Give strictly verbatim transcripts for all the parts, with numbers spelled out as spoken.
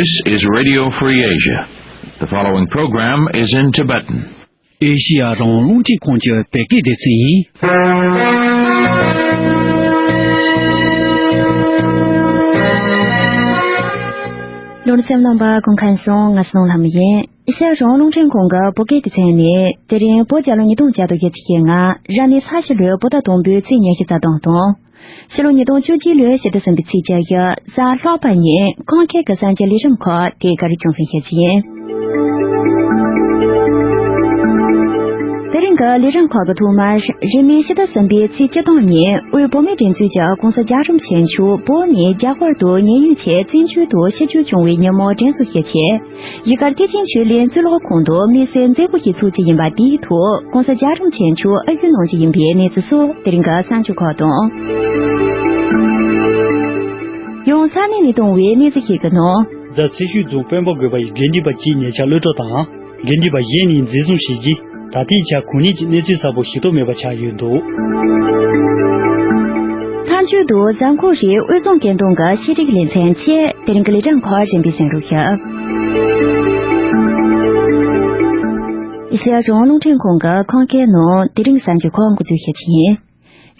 This is Radio Free Asia. The following program is in Tibetan. ཨེ་ཤི་ཡ་རང་དབང་རླུང་འཕྲིན་ཁང་གི་བོད་སྐད་སྡེ་ཚན་ཡིན། ལོ་རྒྱུས་རྣམ་པ་སྐུ་ཁམས་བཟང་། ང་སྣང་ལྷ་མོ་ཡིན། ཨེ་ཤ་ཡ་རང་དབང་རླུང་འཕྲིན་ཁང་གི་བོད་སྐད་སྡེ་ཚན་ནས་དེ་རིང་བོད་རྒྱལ་ལོ་ཉིས་སྟོང་བརྒྱ་དང་བཞི་བཅུ་ཞེ་ལྔ་རབ་གནས་ས་བྱི་ལོའི་བོད་ཟླ་དང་པོའི་ཚེས་ཉི་ཤུ་རྩ་གྲངས་དང་། ཕྱི་ལོ་ཉིས་སྟོང་བཅུ་གཅིག་ལོའི་ཕྱི་ཟླ་གསུམ་པའི་ཚེས་བཅུ་དགུ་གཟའ་ལྷག་པ་ཉིན་ཁམས་ཁེ་གི་གསར་འགྱུར་ལས་རིམ་ཁག་དེ་ག་རེ་བྱུང་སོང་ཞེས་ཀྱི་ཡིན། དེ་རིང་གི་ལས་རིམ་ཁག་གི་ཐོག་མར་རིང་མིན་ཕྱི་ཟླ་གསུམ་པའི་ཚེས་བཅུ་གྲངས་ཉིན་དབུས་བོད་མིའི་སྒྲིག་འཛུགས་ཀྱི་༸གོང་ས་༸རྒྱལ་བ་རིན་པོ་ཆེ་མཆོག་བོད་ནས་རྒྱ་གར་དུ་ཉེ་ཡོད་ཆེད་བཙན་བྱོལ་དུ་ཆིབས་བསྒྱུར་བྱུང་བའི་ཉིན་མོ་དྲན་གསོ་ཞུ་ཆེད། གཞིས་སྒར་ཐེག་ཆེན་ཆོས་གླིང་གཙུག་ལག་ཁང་དུ་དམིགས་བསལ་མཛད་སྒོ་ཞིག་ཚོགས་ཀྱི་ཡིན་པ་དེའི་ཐོག་༸གོང་ས་༸རྒྱལ་བ་རིན་པོ་ཆེ་མཆོག་ཨ་ཡུལ་གནང་རྒྱུ་ཡིན་པའི་གནས་ཚུལ་སོགས་དེ་རིང་གི་གསར་འགྱུར་ཁག་དང་། ཡང་ས་གནས་ནས་གཏོང་བའི་གནས་ཚུལ་ཞིག་གི་ནང་། རྫ་སེར་ཤུལ་རྫོང་དཔོན་པོ་དགོན་པ་ཡི་དགེ་འདུན་པ་གཅིག་ཉེ་ཆར་གློད་གྲོལ་དང་། དགེ་འདུན་པ་གཞན་གཉིས་འཛིན་བཟུང་བྱས་རྗེས། ད་ལྟའི་ཆར་གོ་གནས་ཀྱི་གནས་ཚུལ་གསལ་པོ་ཞིག་ཐོན་མེད་པ་ཆགས་ཡོད་འདུག་མཐའ་མཇུག་ཏུ་གཟའ་འཁོར་རེའི་དབུས་གཙང་སྐད་གདངས་ཀྱི་ཤེས་རིག་ལེ་ཚན་བཅས་དེ་རིང་གི་ལས་རིམ་ཁག་རིམ་པས་གསན་རོགས་ཞུ། ཨེ་ཤ་ཡ་རང་དབང་རླུང་འཕྲིན་ཁང་གི་ཁམས་ཁེ་ནང་དེ་རིང་གསར་འགྱུར་ཁག་འགོ་འཛུགས་ཞུ་རྒྱུ་ཡིན།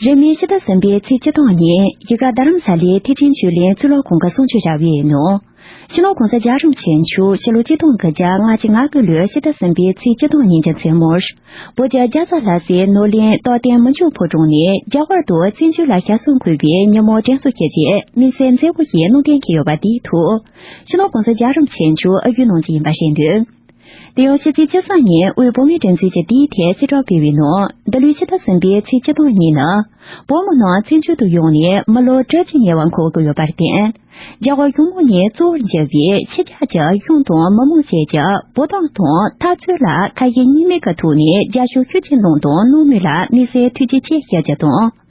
རིང་མིན་ཕྱི་ཟླ་གསུམ་པའི་ཚེས་བཅུ་གྲངས་ཉིན་གཞིས་ཀ་རྡ་རམ་ས་ལའི་ཐེག་ཆེན་ཆོས་གླིང་གཙུག་ལག་ཁང་གི་གསུང་ཆོས་ར་བའི་ནང་། སྤྱི་ནོར་༸གོང་ས་༸རྒྱལ་བ་རིན་པོ་ཆེ་མཆོག་ཕྱི་ལོ་ཆིག་སྟོང་དགུ་བརྒྱ་ལྔ་བཅུ་ང་དགུ་ལོའི་ཕྱི་ཟླ་གསུམ་པའི་ཚེས་བཅུ་གྲངས་ཉིན་གྱི་མཚན་མོར། བོད་ཀྱི་རྒྱལ་ས་ལྷ་སའི་ནོར་གླིང་རྟོགས་ལྡན་མི་འགྱུར་ཕོ་བྲང་ནས་རྒྱ་གར་དུ་བཙན་བྱོལ་ལ་ཞག་གསུམ་འཁོད་པའི་ཉིན་མོ་དྲན་གསོ་ཞུ་ཆེད་དམིགས་བསལ་མཛད་སྒོ་ཞིག་སྣུར་འདོན་བྱས་ཡོད་པ་དེའི་ཐོག་སྤྱི་ནོར་༸གོང་ས་༸རྒྱལ་བ་རིན་པོ་ཆེ་མཆོག་ཨ་ཡུལ་གནང་རྒྱུ་ཡིན་པ་བཤད་འདུག་དེ་ཡང་ཕྱི་ཚེས་བཅུ་གསུམ་ཉིན་དབུས་བོད་མིའི་སྒྲིག་འཛུགས་ཀྱིས་དེའི་ཐད་གསལ་བསྒྲགས་སྤེལ་བའི་ནང་། འདི་ལོའི་ཕྱི་ཟླ་གསུམ་པའི་ཚེས་བཅུ་གྲངས་ཉིན་ནི། བོད་མི་རྣམས་བཙན་བྱོལ་དུ་ཡོང་ནས་མི་ལོ་བཅུ་གཅིག་ཉེ་བར་འཁོར་གྱི་ཡོད་པར་བརྟེན། རྒྱལ་བ་ཡོངས་མི་གཉིས་གཙོ་བོར་གྱུར་པའི་ཕྱི་རྒྱལ་གྱི་གཞུང་དང་མི་མང་བཅས་ཀྱིས་བོད་དོན་དང་འཐབ་རྩོད་ལ་ཁ་ཞེ་གཉིས་མེད་ཀྱི་ཐོག་ནས་རྒྱབ་སྐྱོར་ཤུགས་ཆེ་གནང་དང་གནང་མུས་ལ་དམིགས་བསལ་ཐུགས་རྗེ་ཆེ་ཞུ་རྒྱུ་དང་།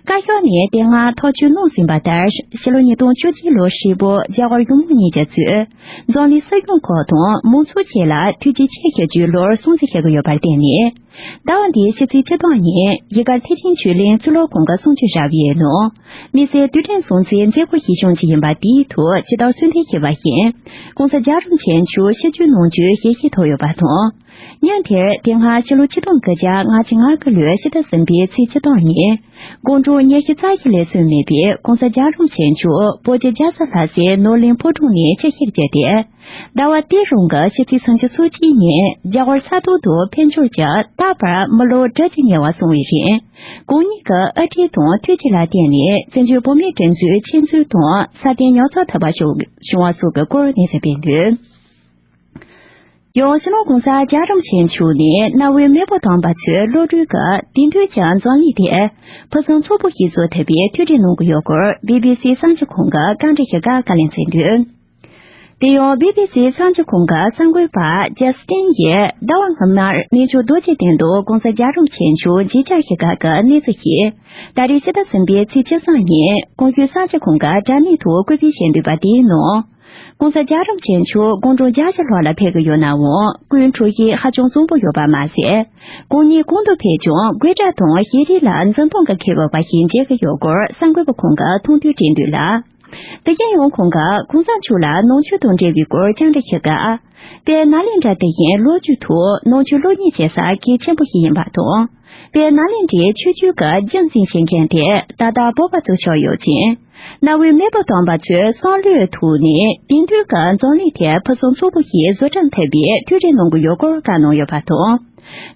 བཀའ་ཤག་ནས་དེ་སྔ་ཐག་གཅོད་གནང་ཟིན་པ་ལྟར་ཕྱི་ལོ་ཉིས་སྟོང་བཅུ་གཅིག་ལོའི་ཧྲིལ་པོར་རྒྱལ་བ་ཡོངས་མི་གཉིས་ཀྱིས་གཙོས་འཛམ་གླིང་སྲིད་གཞུང་ཁག་དང་མང་ཚོགས་བཅས་ལ་ཐུགས་རྗེ་ཆེ་ཞུ་རྒྱུའི་ལོར་སྲུང་བརྩི་ཞུ་གི་ཡོད་པར་བརྟེན་ནས། ཟླ་བ་འདིའི་ཕྱི་ཚེས་བཅུ་གྲངས་ཉིན་གཞིས་ཀ་རྡོ་རྗེ་གདན་ཆོས་གླིང་གཙུག་ལག་ཁང་གི་གསུང་ཆོས་ཞབས་པའི་ནང་། དམིགས་བསལ་དུས་དྲན་སྲུང་བརྩིའི་མཛད་སྒོ་ཞིག་བྱུང་རྒྱུ་ཡིན་པ་དེའི་ཐོག་ཇི་ལྟར་གསོལ་འདེབས་ཞུས་པ་བཞིན། ༸གོང་ས་༸རྒྱལ་བ་རིན་པོ་ཆེ་མཆོག་ཆིབས་བསྒྱུར་གནང་རྒྱུའི་ཞལ་བཞེས་ཐོབ་ཡོད་པ་དང་། ཉིན་དེར་དེ་སྔ་ཕྱི་ལོ་ཆིག་སྟོང་དགུ་བརྒྱ་ལྔ་བཅུ་ང་དགུ་ལོའི་ཕྱི་ཟླ་གསུམ་པའི་ཚེས་བཅུ་གྲངས་ཉིན། དགུང་གྲངས་ཉི་ཤུ་རྩ་བཞི་ལས་སོན་མེད་པའི་༸གོང་ས་༸རྒྱལ་བ་རིན་པོ་ཆེ་མཆོག་བོད་ཀྱི་རྒྱལ་ས་ལྷ་སའི་ནོར་གླིང་ཕོ་བྲང་ནས་ཆིབས་བསྒྱུར་བྱས་ཏེ། ཟླ་བ་དེའི་རིང་གི་ཕྱི་ཚེས་སུམ་ཅུ་སོ་གཅིག་ཉིན་རྒྱ་གར་ས་ཐོག་ཏུ་ཕེབས་འབྱོར་གྱིས་ད་བར་མི་ལོ་བཅུ་གཅིག་ཉེ་བ་སོང་བའི་རིང་། གང་ཉིད་ཀྱི་དབུ་ཁྲིད་དང་ཐུགས་རྗེ་ལ་བརྟེན་ནས་བཙན་བྱོལ་བོད་མིའི་སྒྲིག་འཛུགས་ཆེད་འཛུལ་དང་སྲ་བརྟན་ཉར་ཚགས་ཐུབ་པ་ཞིག་བྱུང་བ་སོགས་ཀྱི་སྐོར་གནས་ཚུལ་སྤེལ་འདུག་ཡང་སྤྱི་ནོར་༸གོང་ས་༸རྒྱལ་བ་རིན་པོ་ཆེ་མཆོག་ནས་གནའ་བོའི་མེས་པོ་དམ་པ་ཚོའི་བློ་གྲོས་ཀྱིས་དེང་དུས་ཀྱི་འཛམ་གླིང་དེ་ཕུན་སུམ་ཚོགས་པོ་ཞིག་བཟོ་ཐུབ་པའི་ཐུགས་འདུན་གནང་གི་ཡོད་སྐོར་བི་བི་སི་གསར་འགྱུར་ཁང་གི་བཀའ་འདྲི་ཞིག་ག་བཀའ་ལན་སྩལ་འདུག་དེ་ཡང་བི་བི་སིའི་གསར་འགྱུར་ཁང་གི་གསར་འགོད་པ་ཇ་སི་ཏིན་ཡིས་ཟླ་བ་སྔོན་མར་གནས་མཆོག་རྡོ་རྗེ་གདན་དུ་༸གོང་ས་༸རྒྱལ་བ་རིན་པོ་ཆེ་མཆོག་མཇལ་བཅར་ཞིག་ག་གི་གནས་ཚུལ་ཞིག་ད་རེས་ཕྱི་ཟླ་གསུམ་པའི་ཚེས་བཅུ་གསུམ་ཉིན་གོང་ཞུས་གསར་འགྱུར་ཁང་གི་དྲ་གནས་ཐོག་བཀོད་སྤེལ་བྱས་འདུག་པ་དེའི་ནང་། ༸གོང་ས་༸རྒྱལ་བ་རིན་པོ་ཆེ་མཆོག་དགུང་གྲངས་བརྒྱད་ཅུ་ལྷག་ལ་ཕེབས་ཀྱི་ཡོད་ནའང་སྐུའི་འཕྲོད་བཞེས་ཧ་ཅང་བཟང་པོ་ཡོད་པ་མ་ཟད། གང་ཉིད་གང་དུ་ཕེབས་ཀྱང་དགོད་བྲ་དང་ཞལ་རས་ལ་འཛུམ་མདངས་ཀྱིས་ཁེངས་པ་བཞིན་མཇལ་གྱི་ཡོད་སྐོར་གསར་འགོད་པ་ཁོང་གིས་ཐུགས་འདུན་བསྐྱེད་འདུག་ལ། དེ་བཞིན་ཡང་ཁོང་གིས་གོང་ས་མཆོག་ལ་ནང་ཆོས་དང་འབྲེལ་བའི་སྐོར་བཅར་འདྲི་ཞུས་སྐབས། དཔལ་ནཱ་ལེནྡྲ་དེ་བཞིན་ལོ་རྒྱུས་ཐོག་ནང་ཆོས་སློབ་གཉེར་བྱེད་ས་གལ་ཆེན་པོ་ཞིག་ཡིན་པ་དང་། དཔལ་ནཱ་ལེནྡྲའི་ཆོས་བརྒྱུད་ཀྱི་རྒྱུན་འཛིན་བྱེད་མཁན་དེ་ད་ལྟ་བོད་པ་ཚོ་ཆགས་ཡོད་ཅིང་། གནའ་བོའི་མེས་པོ་དམ་པ་ཚོའི་བསམ་བློའི་ཐོག་ནས་དེང་དུས་ཀྱི་འཛམ་གླིང་དེ་ཕུན་སུམ་ཚོགས་པོ་ཞིག་བཟོ་སྐྲུན་ཐུབ་པའི་ཐུགས་རེ་གནང་གི་ཡོད་སྐོར་བཀའ་གནང་ཡོད་པ་དང་།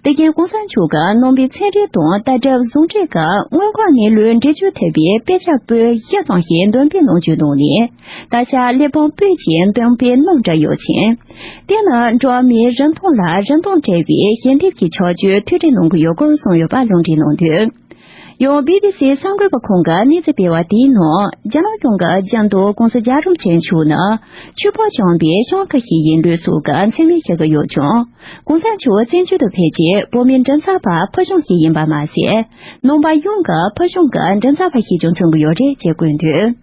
དེ་བཞིན་གོང་ས་མཆོག་གིས་ནང་པའི་ཚན་རིག་དང་ལྟ་གྲུབ་ཟུང་འབྲེལ་གྱི་མངོན་ཁོག་གནས་ལུགས་འགྲེལ་བརྗོད་ཐུབ་པའི་དཔེ་ཆ་པོད་བཞི་ཙམ་ཞིག་འདོན་སྤེལ་གནང་རྒྱུའི་ནང་ནས། ད་ཆ་གླེགས་བམ་པོད་ཅིག་འདོན་སྤེལ་གནང་གྲབས་ཡོད་ཅིང་། དེ་ནི་འགྲོ་བ་མིའི་རིན་ཐང་ལ་རིན་ཐང་བྲལ་བའི་ཞལ་འདེབས་ཀྱི་ཕྱག་བརྗོད་ཐུགས་རེ་གནང་གི་ཡོད་སྐོར་གསུངས་ཡོད་པ་ལུང་འདྲེན་གནང་འདུག་ཡང་བི་བི་སིའི་གསར་འགོད་པ་ཁོང་གིས་གནས་ཚུལ་སྤེལ་བ་དེའི་ནང་རྒྱ་ནག་གཞུང་གི་རྒྱུན་དུ་༸གོང་ས་༸རྒྱལ་བ་རིན་པོ་ཆེ་མཆོག་ནི་ཆོས་པ་བྱམས་པའི་ཤོང་ཁ་ཞིག་ཡིན་ལུགས་སོགས་ཀྱི་མཚན་སྨད་བྱེད་ཀྱི་ཡོད་ཀྱང་། གོང་ས་མཆོག་བཙན་བྱོལ་དུ་ཕེབས་རྗེས་བོད་མིའི་མགྲིན་ཚབ་པ་ཕུལ་བྱུང་ཞིག་ཡིན་པ་མ་ཟད། ནང་པ་ཡོངས་ཀྱི་ཕུལ་བྱུང་གི་མགྲིན་ཚབ་པ་ཞིག་ཀྱང་མཚོན་གྱི་ཡོད་རེད་ཅེས་བཀོད་འདུག་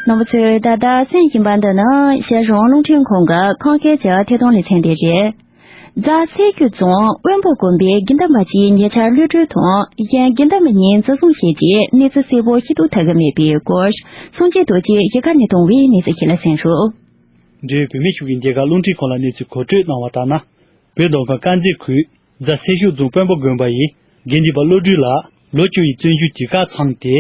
རྣམ་པ་ཚོས་ད་ལྟ་གསན་བཞིན་པ་འདི་ནི་ཨེ་ཤེ་ཡ་རང་དབང་རླུང་འཕྲིན་ཁང་གི་ཁམས་སྐད་ཀྱི་ཐད་གཏོང་ལེ་ཚན་དེ་རེད། རྫ་སེར་ཤུལ་རྫོང་དབོན་པོ་དགོན་པའི་དགེ་འདུན་པ་གཅིག་ཉེ་ཆར་གློད་གྲོལ་དང་། གཞན་དགེ་འདུན་པ་གཉིས་འཛིན་བཟུང་བྱས་རྗེས་གནས་ཚུལ་གསལ་པོ་ཤེས་རྟོགས་ཐུབ་ཀྱི་མེད་པའི་སྐོར། སངས་རྒྱས་རྡོ་རྗེས་གཞིས་ཀ་ནས་བཏང་བའི་གནས་ཚུལ་ཞིག་ལ་གསན་ཞུ། འབྲེལ་ཡོད་བོད་མི་ཞིག་གིས་རྒྱ་གར་རླུང་འཕྲིན་ཁང་ལ་གནས་ཚུལ་གོ་སྤྲོད་གནང་བ་ལྟར་ན། བོད་མདོ་ཁམས་དཀར་མཛེས་ཁུལ་རྫ་སེར་ཤུལ་རྫོང་དཔོན་པོ་དགོན་པ་ཡི་དགེ་འདུན་པ་བློ་གྲོས་ལགས་ལོ་བཅུ་ཡི་བཙོན་འཇུག་དུས་བཀག་ཚང་སྟེ།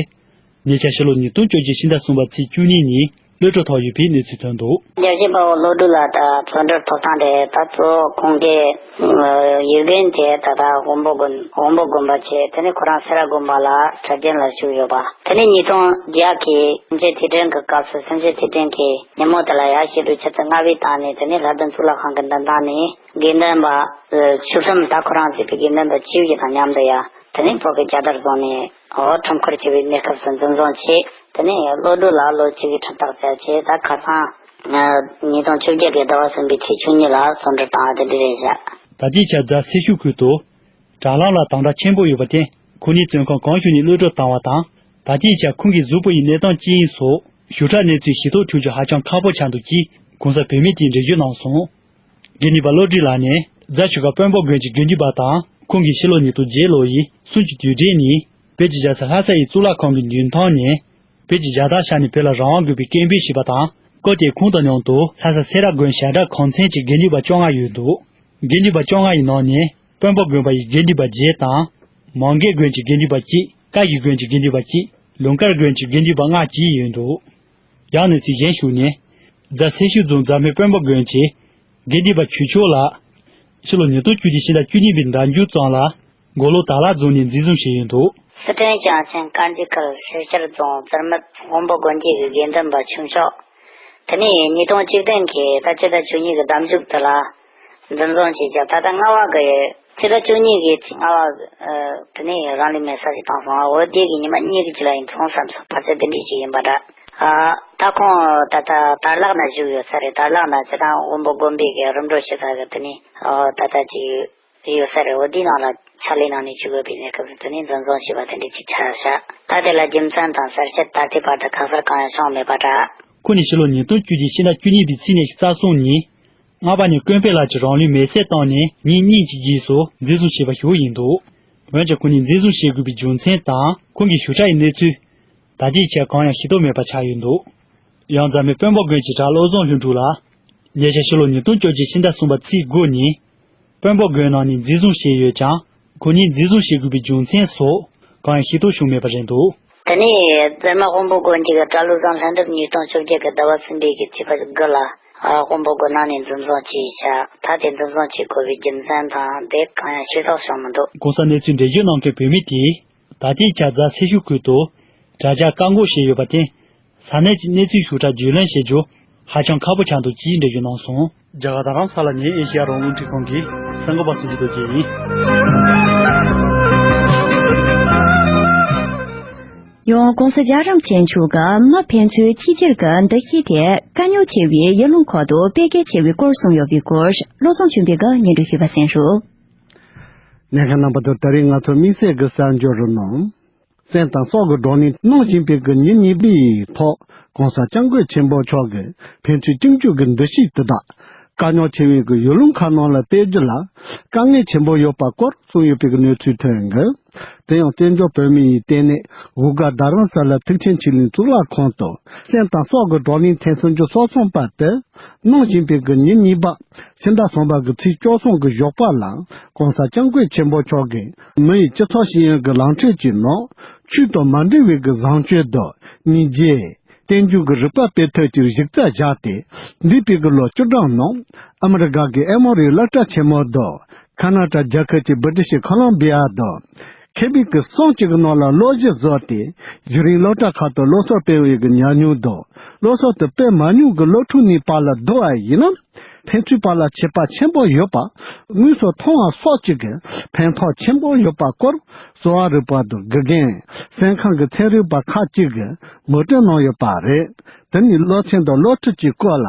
ཉེ་ཆར་ཕྱི་ལོ་ཉིས་སྟོང་བཅོ་བརྒྱད་ཕྱི་ཟླ་གསུམ་པ་ཚེས་བཅུ་གཉིས་ཉིན་གློད་གྲོལ་ཐོབ་ཡོད་པའི་གནས་ཚུལ་ཐོན་འདུག། རྒྱལ་གཅེས་དཔའ་བོ་བློ་གྲོས་ལགས་དང་བཙོན་གྲོལ་ཐོབ་སྟངས་དེ་ད་གཙོ་བོ་ཁོང་གི་ཡུལ་དགོན་དེ་ད་ལྟ་དབོན་པོ་དགོན་དབོན་པོ་དགོན་པ་བྱས། དེ་ནས་ཁོ་རང་སེ་ར་དགོན་པ་ལ་གྲྭ་རྒྱུན་ལ་ཞུགས་ཡོད་པ། དེ་ནས་ཉིས་སྟོང་བརྒྱད་ཀྱི་སེམས་ཅན་ཐེར་འདོན་གྱི་སྐབས་སུ་སེམས་ཅན་ཐེར་འདོན་གྱི་ཉིན་མོ་དེ་ལ་ཡར་ཕྱི་དྲོ་ཆུ་ཚོད་ལྔ་པའི་སྟེང་ནས། དེ་ནས་ལྷ་ལྡན་གཙུག་ལག་ཁང་གི་མདུན་ཐང་ནས་དགེ་འདུན་པ་བཅུ་གསུམ། ད་ཁོ་རང་བརྩིས་པའི་དགེ་འདུན་པ་བཅུ་བཞི་དང་མཉམ་དུ་ཡ། དེ་ནས་བོད་ཀྱི་རྒྱལ་དར་བཟུང་ནས། འོ། ཁྲོམ་སྐོར་བྱེད་པའི་གནས་སྐབས་སུ་འཛིན་བཟུང་བྱས། དེ་ནས་བློ་གྲོས་ལགས་ལོ་གཅིག་གི་ཁྲིམས་ཐག་བཅད་བྱས། ད་ཁ་སང་ཉིས་སྟོང་བཅོ་བརྒྱད་ཀྱི་ཟླ་བ་གསུམ་པའི་ཚེས་བཅུ་གཉིས་ལ་བཙོན་གྲོལ་བཏང་བ་དེ་འདྲ་རེད་བཞག། ད་ལྟའི་ཆར་རྫ་སེར་ཤུལ་ཁུལ་དུ་དྲ་ལམ་ལ་དམ་དྲག་ཆེན་པོ་ཡོད་པར་བརྟེན། ཁོ་གཉིས་བཙོན་ཁང་གང་ཞིག་ནས་གློད་གྲོལ་བཏང་བ་དང་། ད་ལྟའི་ཆར་ཁོང་གི་གཟུགས་པོ་ཡི་གནས་སྟངས་ཅི་ཡིན་སོགས་ཞིབ་ཕྲ་གནས་ཚུལ་ཤེས་རྟོགས་ཐུབ་རྒྱུ་ཧ་ཅང་ཁག་པོ་ཆགས་འདུག་ཅེས་གོང་ས་བུད་མེད་དེས་འགྲེལ་བརྗོད་གནང་སོང་། དགེ་འདུན་པ་བློ་གྲོས་ལགས་ནས་རྫ་ཆུ་ཁ་དཔོན་པོ་དགོན་གྱི་དགེ་འདུན་པ་དང་། ཁོང་གིས་ཕྱི་ལོ་ཉིས་སྟོང་བརྒྱད་ལོ་ཡི་གསུམ་གྱི་དུས་དྲན་ནས་བོད་ཀྱི་རྒྱལ་ས་ལྷ་ས་ཡི་གཙུག་ལག་ཁང་གི་མདུན་ཐང་ནས། བོད་ཀྱི་རྒྱལ་དར་ཤར་ནས་བོད་ལ་རང་དབང་དགོས་པའི་སྐད་འབོད་བྱས་པ་དང་། སྐབས་དེར་ཁོང་དང་མཉམ་དུ་ལྷ་ས་སེ་ར་དགོན་ཞབས་གྲྭ་ཁང་ཚན་གྱི་དགེ་འདུན་པ་བཅོ་ལྔ་ཡོད་འདུག། དགེ་འདུན་པ་བཅོ་ལྔ་ཡི་ནང་ནས་དཔོན་པོ་དགོན་པ་ཡི་དགེ་འདུན་པ་བརྒྱད་དང་། མང་གེ་དགོན་གྱི་དགེ་འདུན་པ་གཅིག། ཀ་གཞི་དགོན་གྱི་དགེ་འདུན་པ་གཅིག། ལུང་དཀར་དགོན་གྱི་དགེ་འདུན་པ་ལྔ་བཅས་ཡོད་འདུག། ཡང་གནས་ཚུལ་གཞན་ཞིག་ནས། རྫ་སེར་ཤུལ་རྫོང་རྫ་སྨད་དཔོན་པོ་དགོན་གྱི་དགེ་འདུན་པ་ཆོས་མཆོག་ལགས། ཕྱི་ལོ་ཉིས་སྟོང་བཅུ་དེ་ཕྱི་ཟླ་བཅུ་གཉིས་པའི་ཟླ་མཇུག་ཙམ་ལ་མགོ་ལོག་དར་ལག་རྫོང་ནས་འཛིན་བཟུང་བྱས་ཡོད་འདུག། སི་ཁྲོན་ཞིང་ཆེན་དཀར་མཛེས་ཁུལ་ཤེལ་ཤར་རྫོང་རྫ་སྨད་དབོན་པོ་དགོན་གྱི་དགེ་འདུན་པ་ཆོས་མཆོག། དེ་ནས་ཉིས་སྟོང་བཅུ་བདུན་གྱི་ཟླ་བཅུ་དང་བཅུ་གཉིས་ཀྱི་ཟླ་མཇུག་དེ་ལ་འཛིན་བཟུང་བྱས་ཀྱང་། ད་ལྟ་ལྔ་པ་གི་ཕྱི་ཟླ་བཅུ་གཉིས་ཀྱི་ཚེས་ལྔ་པ་དེ་ནས་རང་ལུས་མེར་སྲེག་ཞིག་བཏང་སོང་། འོ། དེ་གི་ཉི་མ་གཉིས་ཀྱི་རྗེས་ལ་ཡིན་སོང་བསམ་སོང་། ཕལ་ཆེར་དེ་འདྲ་ཞིག་ཡིན་པ་འདྲ། ཨ། ད་ཁོང་ད་ལྟ་དར་ལག་ནང་བཞུགས་ཡོད་ས་རེད། དར་ལག་ནང་སྤྱིར་བཏང་དབོན་པོ་དགོན་པའི་གི་རིམ་གྲོ་བྱེད་ས་གི་དེ་ནས། ཨོ། ད་ལྟ་ཅིག་ཡོད་ས་རེད། འོ། དེའི་ནང་ལ་ཕྱག་ལས་གནང་ནས་བཞུགས་ཡོད་པའི་གནས་སྐབས་སུ་དེ་ནས་འཛིན་བཟུང་བྱས་པ་དེ་འདྲ་ཅིག་ཆགས་བཞག། ད་དེ་ལ་རྒྱུ་མཚན་དང་གསལ་བཤད་ད་ལྟའི་བར་དུ་གང་ཟེར་གང་ཡང་བྱུང་མེད་པ་འདྲ། ཁོ་ནི་ཕྱི་ལོ་ཉིས་སྟོང་བཅུ་གཅིག་ཕྱི་ཟླ་བཅུ་གཉིས་པའི་ཚེས་ཉི་ཤུ་རྩ་གསུམ་ཉིན། སྔ་པ་ནས་ཀུན་ཕན་ལགས་ཀྱིས་རང་ལུས་མེར་སྲེག་བཏང་ནས་ཉིན་གཉིས་ཀྱི་རྗེས་སུ་འཛིན་བཟུང་བྱས་པ་ཞིག་ཡིན་འདུག། འོན་ཀྱང་ཁོ་ནི་འཛིན་བཟུང་བྱེད་དགོས་པའི་རྒྱུ་མཚན་དང་ཁོང་གི་ཞིབ་ཕྲ་ཡི་གནས་ཚུལ་ད་ལྟའི་ཆར་གང་ཡང་ཤེས་རྟོགས་མེད་པ་ཆགས་ཡོད་འདུག། ཡང་རྫ་སྨད་དཔོན་པོ་དགོན་གྱི་གྲྭ་བློ་བཟང་ལྷུན་གྲུབ་ལགས། ཉེ་ཆར་ཕྱི་ལོ་ཉིས་སྟོང་བཅོ་བརྒྱད་ཕྱི་ཟླ་གསུམ་པ་ཚེས་དགུ་ཉིན། དཔོན་པོ་དགོན་ནང་ནས་འཛིན་བཟུང་བྱས་ཡོད་ཀྱང་། ཁོ་གཉིས་འཛིན་བཟུང་བྱེད་དགོས་པའི་རྒྱུ་མཚན་སོགས་གང་ཡང་ཤེས་རྟོགས་བྱུང་མེད་པ་རེད་འདུག། དེ་ནས་རྫ་སྨད་དཔོན་པོ་དགོན་གྱི་གྲྭ་བློ་བཟང་ལྷུན་གྲུབ་ཉིས་སྟོང་བཅོ་བརྒྱད་ཀྱི་ཟླ་བ་གསུམ་པའི་གི་ཚེས་པ་དགུ་ལ། ཨ། དཔོན་པོ་དགོན་ནང་ནས་འཛིན་བཟུང་བྱས་ཤག། ད་དེ་འཛིན་བཟུང་བྱེད་དགོས་པའི་རྒྱུ་མཚན་དང་དེ་གང་ཡང་ཤེས་རྟོགས་བྱུང་མི་འདུག། གོང་ས་གནས་ཚུལ་འགྲེལ་བརྗོད་གནང་མཁན་བུད་མེད་དེས། ད་ལྟའི་ཆར་རྫ་སེར་ཤུལ་ཁུལ་དུ་དྲ་རྒྱ་བཀག་འགོག་བྱས་ཡོད་པར་བརྟེན། ས་གནས་ཀྱི་གནས་ཚུལ་ཞིབ་ཕྲ་བརྒྱུད་ལེན་བྱེད་རྒྱུ་ཧ་ཅང་ཁག་པོ་ཆགས་འདུག་ཅེས་འགྲེལ་བརྗོད་གནང་སོང་། རྒྱ་གར་རྡ་རམ་ས་ལ་ནས་ཨེ་ཤེ་ཡ་རང་དབང་རླུང་འཕྲིན་ཁང་གི་གསར་འགོད་པ་སུ་ཇི་རྡོ་རྗེ་ཡིན། ཡང་༸གོང་ས་༸རྒྱལ་བ་རིན་པོ་ཆེ་མཆོག་གིས་མི་ཕན་ཚུན་གཅིག་གྱུར་གྱི་འདུ་ཤེས་དེ་དཀའ་རྙོག་ཆེ་བའི་ཡུལ་ལུང་ཁག་ཏུ་སྤེལ་གལ་ཆེ་བའི་སྐོར་གསུངས་ཡོད་པའི་སྐོར། བློ་བཟང་ཆོས་འཕེལ་གྱིས་སྙན་སྒྲོན་ཞུས་པ་གསན་ཞུ། ཉན་མཁན་རྣམ་པ་ཚོ། ད་རིང་ང་ཚོ་དམིགས་བསལ་གྱི་གསར་འགྱུར་ནང་། སེམས་དང་སྲོག་གི་བགྲོ་གླེང་གནང་བཞིན་པའི་གི་ཉིན་གཉིས་པའི་ཐོག་༸གོང་ས་༸སྐྱབས་མགོན་ཆེན་པོ་མཆོག་གིས་ཕན་ཚུན་གཅིག་གྱུར་གྱི་འདུ་ཤེས་དེ་དག་དཀའ་རྙོག་ཆེ་བའི་གི་ཡུལ་ལུང་ཁག་ནང་ལ་སྤེལ་རྒྱུ་ལ་དཀའ་ངལ་ཆེན་པོ་ཡོད་པ་སྐོར་གསུངས་ཡོད་པའི་གི་གནས་ཚུལ་ཐོན་གི། དེ་ཡང་བཙན་བྱོལ་བོད་མི་ཡི་ལྟེ་གནས་འོལ་སྒར་རྡ་རམ་ས་ལ་ཐུགས་ཆེན་ཆོས་གླིང་གཙུག་ལག་ཁང་དུ་སེམས་དང་སྲོག་གི་བགྲོ་གླེང་ཐེངས་སུམ་ཅུ་སོ་གསུམ་པ་དེ་གནང་བཞིན་པའི་གི་ཉིན་གཉིས་པ་ཕྱི་ཟླ་གསུམ་པ་གི་ཚེས་བཅུ་གསུམ་གི་ཞོགས་པ་ལ་༸གོང་ས་༸སྐྱབས་མགོན་ཆེན་པོ་མཆོག་གིས་མི་ཡི་སྤྱི་ཚོགས་ཤེས་ཡོན་གྱི་ལམ་ཁྲིད་ཀྱི་ནང་ཆོས་དང་མ་འབྲེལ་བའི་གི་བཟང་སྤྱོད་དང་སྙིང་རྗེ། རྟེན་འབྱུང་གི་རིག་པ་སྤེལ་ཐབས་ཀྱི་གཞི་རྩ་བཞག་སྟེ། འདས་པའི་གི་ལོ་བཅུ་གྲངས་ནང་ཨ་མི་རི་ཀ་གི་ཨེ་མོ་རི་སློབ་གྲྭ་ཆེན་མོ་དང་ཁ་ན་ཌ་རྒྱལ་ཁབ་ཀྱི་བྷི་ཏི་ཤི་ཁོ་ལོམ་བི་ཡ་དང་ཁེ་བི་ཀི་གསུམ་གཅིག་གི་ནང་ལ་སློབ་གཞི་བཟོས་ཏེ་གཞི་རིམ་སློབ་གྲྭ་ཁག་ཏུ་སློབ་གསོ་སྤེལ་བའི་གི་ཉམས་མྱོང་དང་སློབ་གསོ་དེ་སྤེལ་མ་མྱོང་གི་སློབ་ཕྲུག་གཉིས་བར་ལ་བསྡུར་བ་ཡིན་ན། ཕན་ཚུན་བར་ལ་ཁྱད་པར་ཆེན་པོ་ཡོད་པ། དངོས་སུ་མཐོང་བ་སོགས་ཀྱི་གི་ཕན་ཐོགས་ཆེན་པོ་ཡོད་པ་སྐོར་གསོ་བ་རིག་པ་དང་དགེ་རྒན་སེམས་ཁམས་ཀྱི་ཚན་རིག་པ་ཁག་ཅིག་གིས་ངོ་སྤྲོད་གནང་ཡོད་པ་རེད། དེ་ནི་སློབ་ཚན་དང་སློབ་ཁྲིད་ཀྱི་སྐོར་ལ་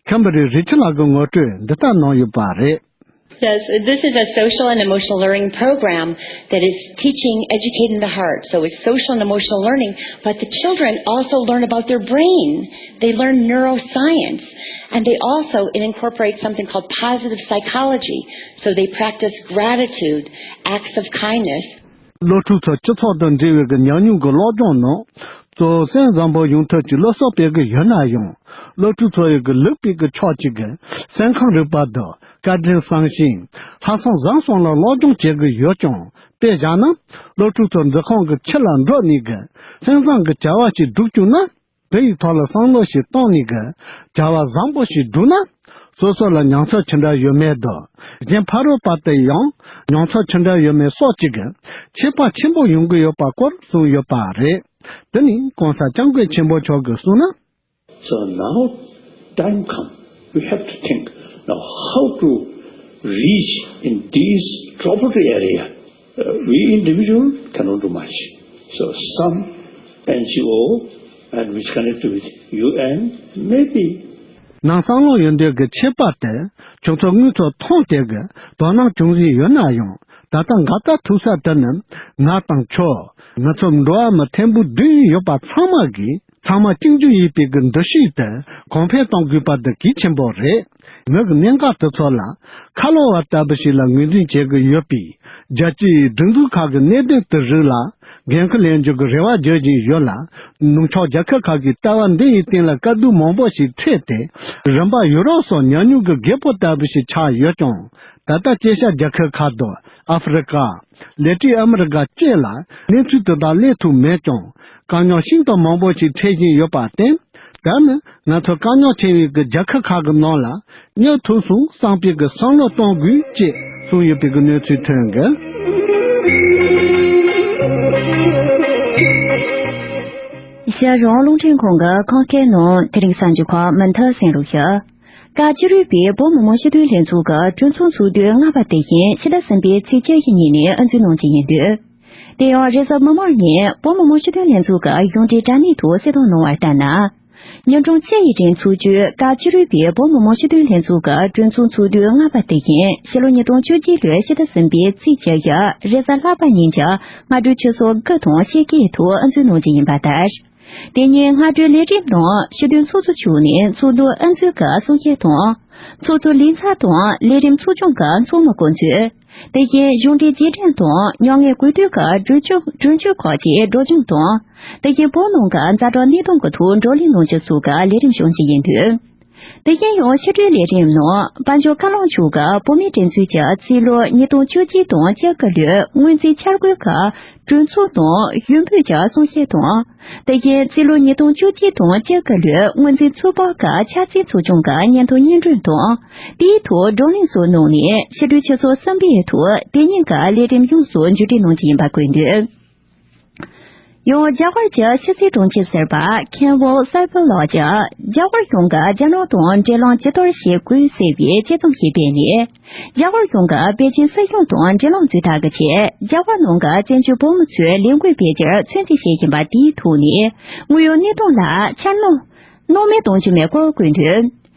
ཁམ་བྷི་རི་རི་ཆི་ལགས་ཀྱིས་ངོ་སྤྲོད་འདི་ལྟར་གནང་ཡོད་པ་རེད། Yes, this is a social and emotional learning program that is teaching, educating the heart. So it's social and emotional learning, but the children also learn about their brain. They learn neuroscience, and they also, it incorporates something called positive psychology. So they practice gratitude, acts of kindness. སློབ་ཕྲུག་ཚོ་སྤྱི་ཚོགས་དང་འབྲེལ་བའི་གི་ཉམས་མྱོང་གི་སློབ་སྦྱོང་ནང་གཙོ་བོ་སེམས་བཟང་པོ་ཡོང་ཐབས་ཀྱི་སློབ་གསོ་སྤེལ་གི་ཡོད་ན་ཡང་། སློབ་ཕྲུག་ཚོ་ཡི་གི་ལུགས་པའི་གི་ཕྱོགས་གཅིག་གི་སེམས་ཁམས་རིག་པ་དང་བཀའ་དྲིན་བསམ་ཤེས། ལྷག་བསམ་བཟང་གསུམ་ལ་སློབ་སྦྱོང་བྱེད་གི་ཡོད་ཀྱང་། དཔེ་བཞག་ན་སློབ་ཕྲུག་ཚོ་འཛིན་ཁང་གི་ཕྱི་ལ་འགྲོ་ནས་གི་སེམས་བཟང་གི་བྱ་བ་ཞིག་སྒྲུབ་བཅུག་ན། དེ་ཡི་ཐོག་ལ་བསམ་བློ་ཞིག་བཏང་ནས་གི་བྱ་བ་བཟང་པོ་ཞིག་བསྒྲུབས་ན། སོ་སོ་ལ་མྱོང་ཚོར་ཇི་འདྲ་ཡོད་མེད་དང་། གཞན་ཕ་རོལ་པ་དེ་ཡང་མྱོང་ཚོར་ཇི་འདྲ་ཡོད་མེད་སོགས་ཀྱི་གི་ཁྱད་པར་ཆེན་པོ་ཡོང་གི་ཡོད་པ་སྐོར་གསུངས་ཡོད་པ་རེད། དེ་ནི་གོང་ས་སྐྱབས་མགོན་ཆེན་པོ་མཆོག་གིས་གསུངས་ན། So now time come, we have to think now how to reach in these troubled area. Uh, we individual cannot do much. So some N G O and which connect with U N, maybe. ནང་བསམ་བློ་ཡོད་འདོད་ཀྱི་ཁྱད་པར་དེ་ཁྱོད་ཚོ་དངོས་ཐོག་མཐོང་བསྡད་ཀྱི་དོ་སྣང་བྱུང་བཞིན་ཡོད་ན་ཡང་། ད་ལྟ་འགལ་ཟླ་ཐུག་ས་དེ་ནི་ང་དང་ཁྱོད། ང་ཚོ་འགྲོ་བ་མི་ཐེར་འབུམ་བདུན་ཡོད་པ་ཚང་མ་གིས། ཚང་མ་གཅིག་གྱུར་ཡིན་པའི་གི་འདུ་ཤེས་དེ་གོང་འཕེལ་གཏོང་དགོས་པ་དེ་གལ་ཆེན་པོ་རེད། མི་གི་གནད་འགག་དེ་ཚོ་ལ་ཁ་ལོ་བ་ལྟ་བུ་ཞིག་ལ་ངོས་འཛིན་བྱེད་ཀྱི་ཡོད་པས། རྒྱལ་སྤྱིའི་སྒྲིག་འཛུགས་ཁག་གི་གནད་དོན་དེ་རིགས་ལ་འགན་འཁུར་ལེན་རྒྱུ་གི་རེ་བ་བརྗོད་བཞིན་ཡོད་ལ། ནུབ་ཕྱོགས་རྒྱལ་ཁབ་ཁག་གིས་ལྟ་བ་འདི་ཡི་སྟེང་ལ་དཀའ་སྡུག་མང་པོ་ཞིག་འཕྲད་དེ། རིམ་པ་ཡུ་རོབ་སོགས་ཉམས་མྱོང་གི་རྒད་པོ་ལྟ་བུ་ཞིག་ཆགས་ཡོད་ཀྱང་། ད་ལྟ་དཀྱིལ་ཤར་རྒྱལ་ཁབ་ཁག་དང་ཨ་ཧྥེ་རི་ཀ། ལེ་ཏིན་ཨ་མི་རི་ཀ་བཅས་ལ་གནས་ཚུལ་དེ་དག་སླེབས་ཐུབ་མེད་ཀྱང་། དཀའ་རྙོག་ཤིན་ཏུ་མང་པོ་ཞིག་འཕྲད་བཞིན་ཡོད་པར་བརྟེན། ད་ནི་ང་ཚོ་དཀའ་རྙོག་ཆེ་བའི་གི་རྒྱལ་ཁབ་ཁག་གི་ནང་ལ་སྙོབ་ཐུབ་སོང་བསམ་པའི་གི་བསམ་བློ་གཏོང་དགོས་ཅེས་གསུངས་ཡོད་པའི་གི་གནས་ཚུལ་ཐོན་གི། ཤར་རོང་རླུང་འཕྲིན་ཁང་གི་ཁམས་སྐད་ནང་དེ་རིང་གསར་འགྱུར་ཁག་མུ་མཐུད་གསན་རོགས་ཞུ། བཀའ་བཅུ་རུས་པའི་བོད་མི་མང་སྤྱི་འཐུས་ལྷན་ཚོགས་ཀྱི་གྲོས་ཚོགས་ཚོགས་དུས་ལྔ་པ་དེ་བཞིན་ཕྱི་ཟླ་གསུམ་པའི་ཚེས་བཅུ་བཞི་ཉིན་ནས་དབུ་འཛུགས་གནང་རྒྱུ་ཡིན་འདུག་དེ་ཡང་རེས་གཟའ་མིག་དམར་ཉིན་བོད་མི་མང་སྤྱི་འཐུས་ལྷན་ཚོགས་ཀྱི་གཞུང་འབྲེལ་དྲ་གནས་ཐོག་གསལ་བསྒྲགས་གནང་བ་ལྟར་ན། ཉིན་གྲངས་བཅུ་ཡི་རིང་འཚོགས་རྒྱུའི་བཀའ་བཅུ་རུས་པའི་བོད་མི་མང་སྤྱི་འཐུས་ལྷན་ཚོགས་ཀྱི་གྲོས་ཚོགས་ཚོགས་དུས་ལྔ་པ་དེ་བཞིན་ཕྱི་ལོ་ཉིས་སྟོང་བཅུ་གཅིག་ལོའི་ཕྱི་ཟླ་གསུམ་པའི་ཚེས་བཅུ་བཞི་རེས་གཟའ་ལྷག་པ་ཉིན་གྱི་སྔ་དྲོའི་ཆུ་ཚོད་དགུ་དང་ཕྱེད་ཀའི་ཐོག་དབུ་འཛུགས་གནང་རྒྱུ་ཡིན་པ་ལྟར། དེ་ཉིན་སྔ་དྲོའི་ལས་རིམ་ནང་སྤྱི་འཐུས་ཚོགས་གཙོ་མཆོག་ནས་ཚོགས་འདུ་དབུ་འཛུགས་ཀྱི་གསུང་བཤད་དང་། ཚོགས་གཙོ་ལས་ཚབ་དང་ལས་རིམ་ཚོགས་ཆུང་གི་ཚོགས་མི་སྐུ་མཆོད། དེ་བཞིན་གཞུང་འབྲེལ་རྗེས་དྲན་དང་མྱ་ངན་གུས་འདུད་ཀྱི་གྲོས་ཆོད་གྲོས་ཆོད་ཁག་ཅིག་སྒྲོག་སྦྱང་དང་། དེ་བཞིན་བོད་ནང་གི་ཛ་དྲག་གནད་དོན་གྱི་ཐོག་བགྲོ་གླེང་གནང་རྒྱུ་སོགས་ཀྱི་ལས་རིམ་བྱུང་རྒྱུ་ཡིན་འདུག་དེ་བཞིན་ཡང་ཕྱི་དྲོའི་ལས་རིམ་ནང་དཔལ་འབྱོར་བཀའ་བློན་མཆོག་གིས་བོད་མིའི་སྒྲིག་འཛུགས་ཀྱི་རྩིས་ལོ་ཉིས་སྟོང་བཅུ་གཅིག་དང་བཅུ་དགུ་ལོའི་སྔོན་རྩིས་འཆར་འགོད་ཀྱི་གྲོས་ཚོགས་དང་ཞུ་འབོད་ཀྱི་གསུང་བཤད་དང་། དེ་བཞིན་རྩིས་ལོ་ཉིས་སྟོང་བཅུ་གཅིག་དང་བཅུ་དགུ་ལོའི་སྔོན་རྩིས་ཚོད་དཔག་གི་འཆར་ཅན་ཚོགས་ཆུང་གི་སྙན་ཐོ་སྙན་སྒྲོན་དང་། དེའི་ཐོག་བགྲོ་གླེང་སོགས་གནང་ནས་ཕྱི་དྲོའི་ཆུ་ཚོད་གསུམ་པའི་ཐོག་དེ་ཉིན་གྱི་ལས་རིམ་ཡོངས་སུ་མཇུག་སྒྲིལ་གནང་རྒྱུ་ཡིན་པ་བཀོད་འདུག་ཡང་རྒྱ་གར་གྱི་ཕྱི་སྲིད་དྲུང་ཆེ་ཟུར་པ་མཁན་པོ་སར་པ་ལགས་ཀྱིས་རྒྱ་གར་གཞུང་གིས་རྒྱ་ནག་དང་འབྲེལ་ལམ་ཇི་ལྟར་བྱེད་དགོས་ཟེར་བའི་དཔྱད་རྩོམ་ཞིག་སྤེལ་ནས། རྒྱ་གར་གཞུང་གིས་པེ་ཅིན་སྲིད་གཞུང་དང་འབྲེལ་ལམ་འཛུགས་ཐབས་ཀྱི་ཆེད་རྒྱ་གར་ནང་གི་བཙན་བྱོལ་བོད་མི་ཚོའི་ལས་འགུལ་སྤེལ་རྒྱུར་ཚོད་འཛིན་བྱེད་བཞིན་པ་དེའི་ཐོག་ནས་དངོས་ཡོད་གནས་སྟངས་ལ་འཆར་སྣང་སྣང་མེད་གཏོང་རྒྱུ་མེད་སྐོར་བཀོད་འདུག་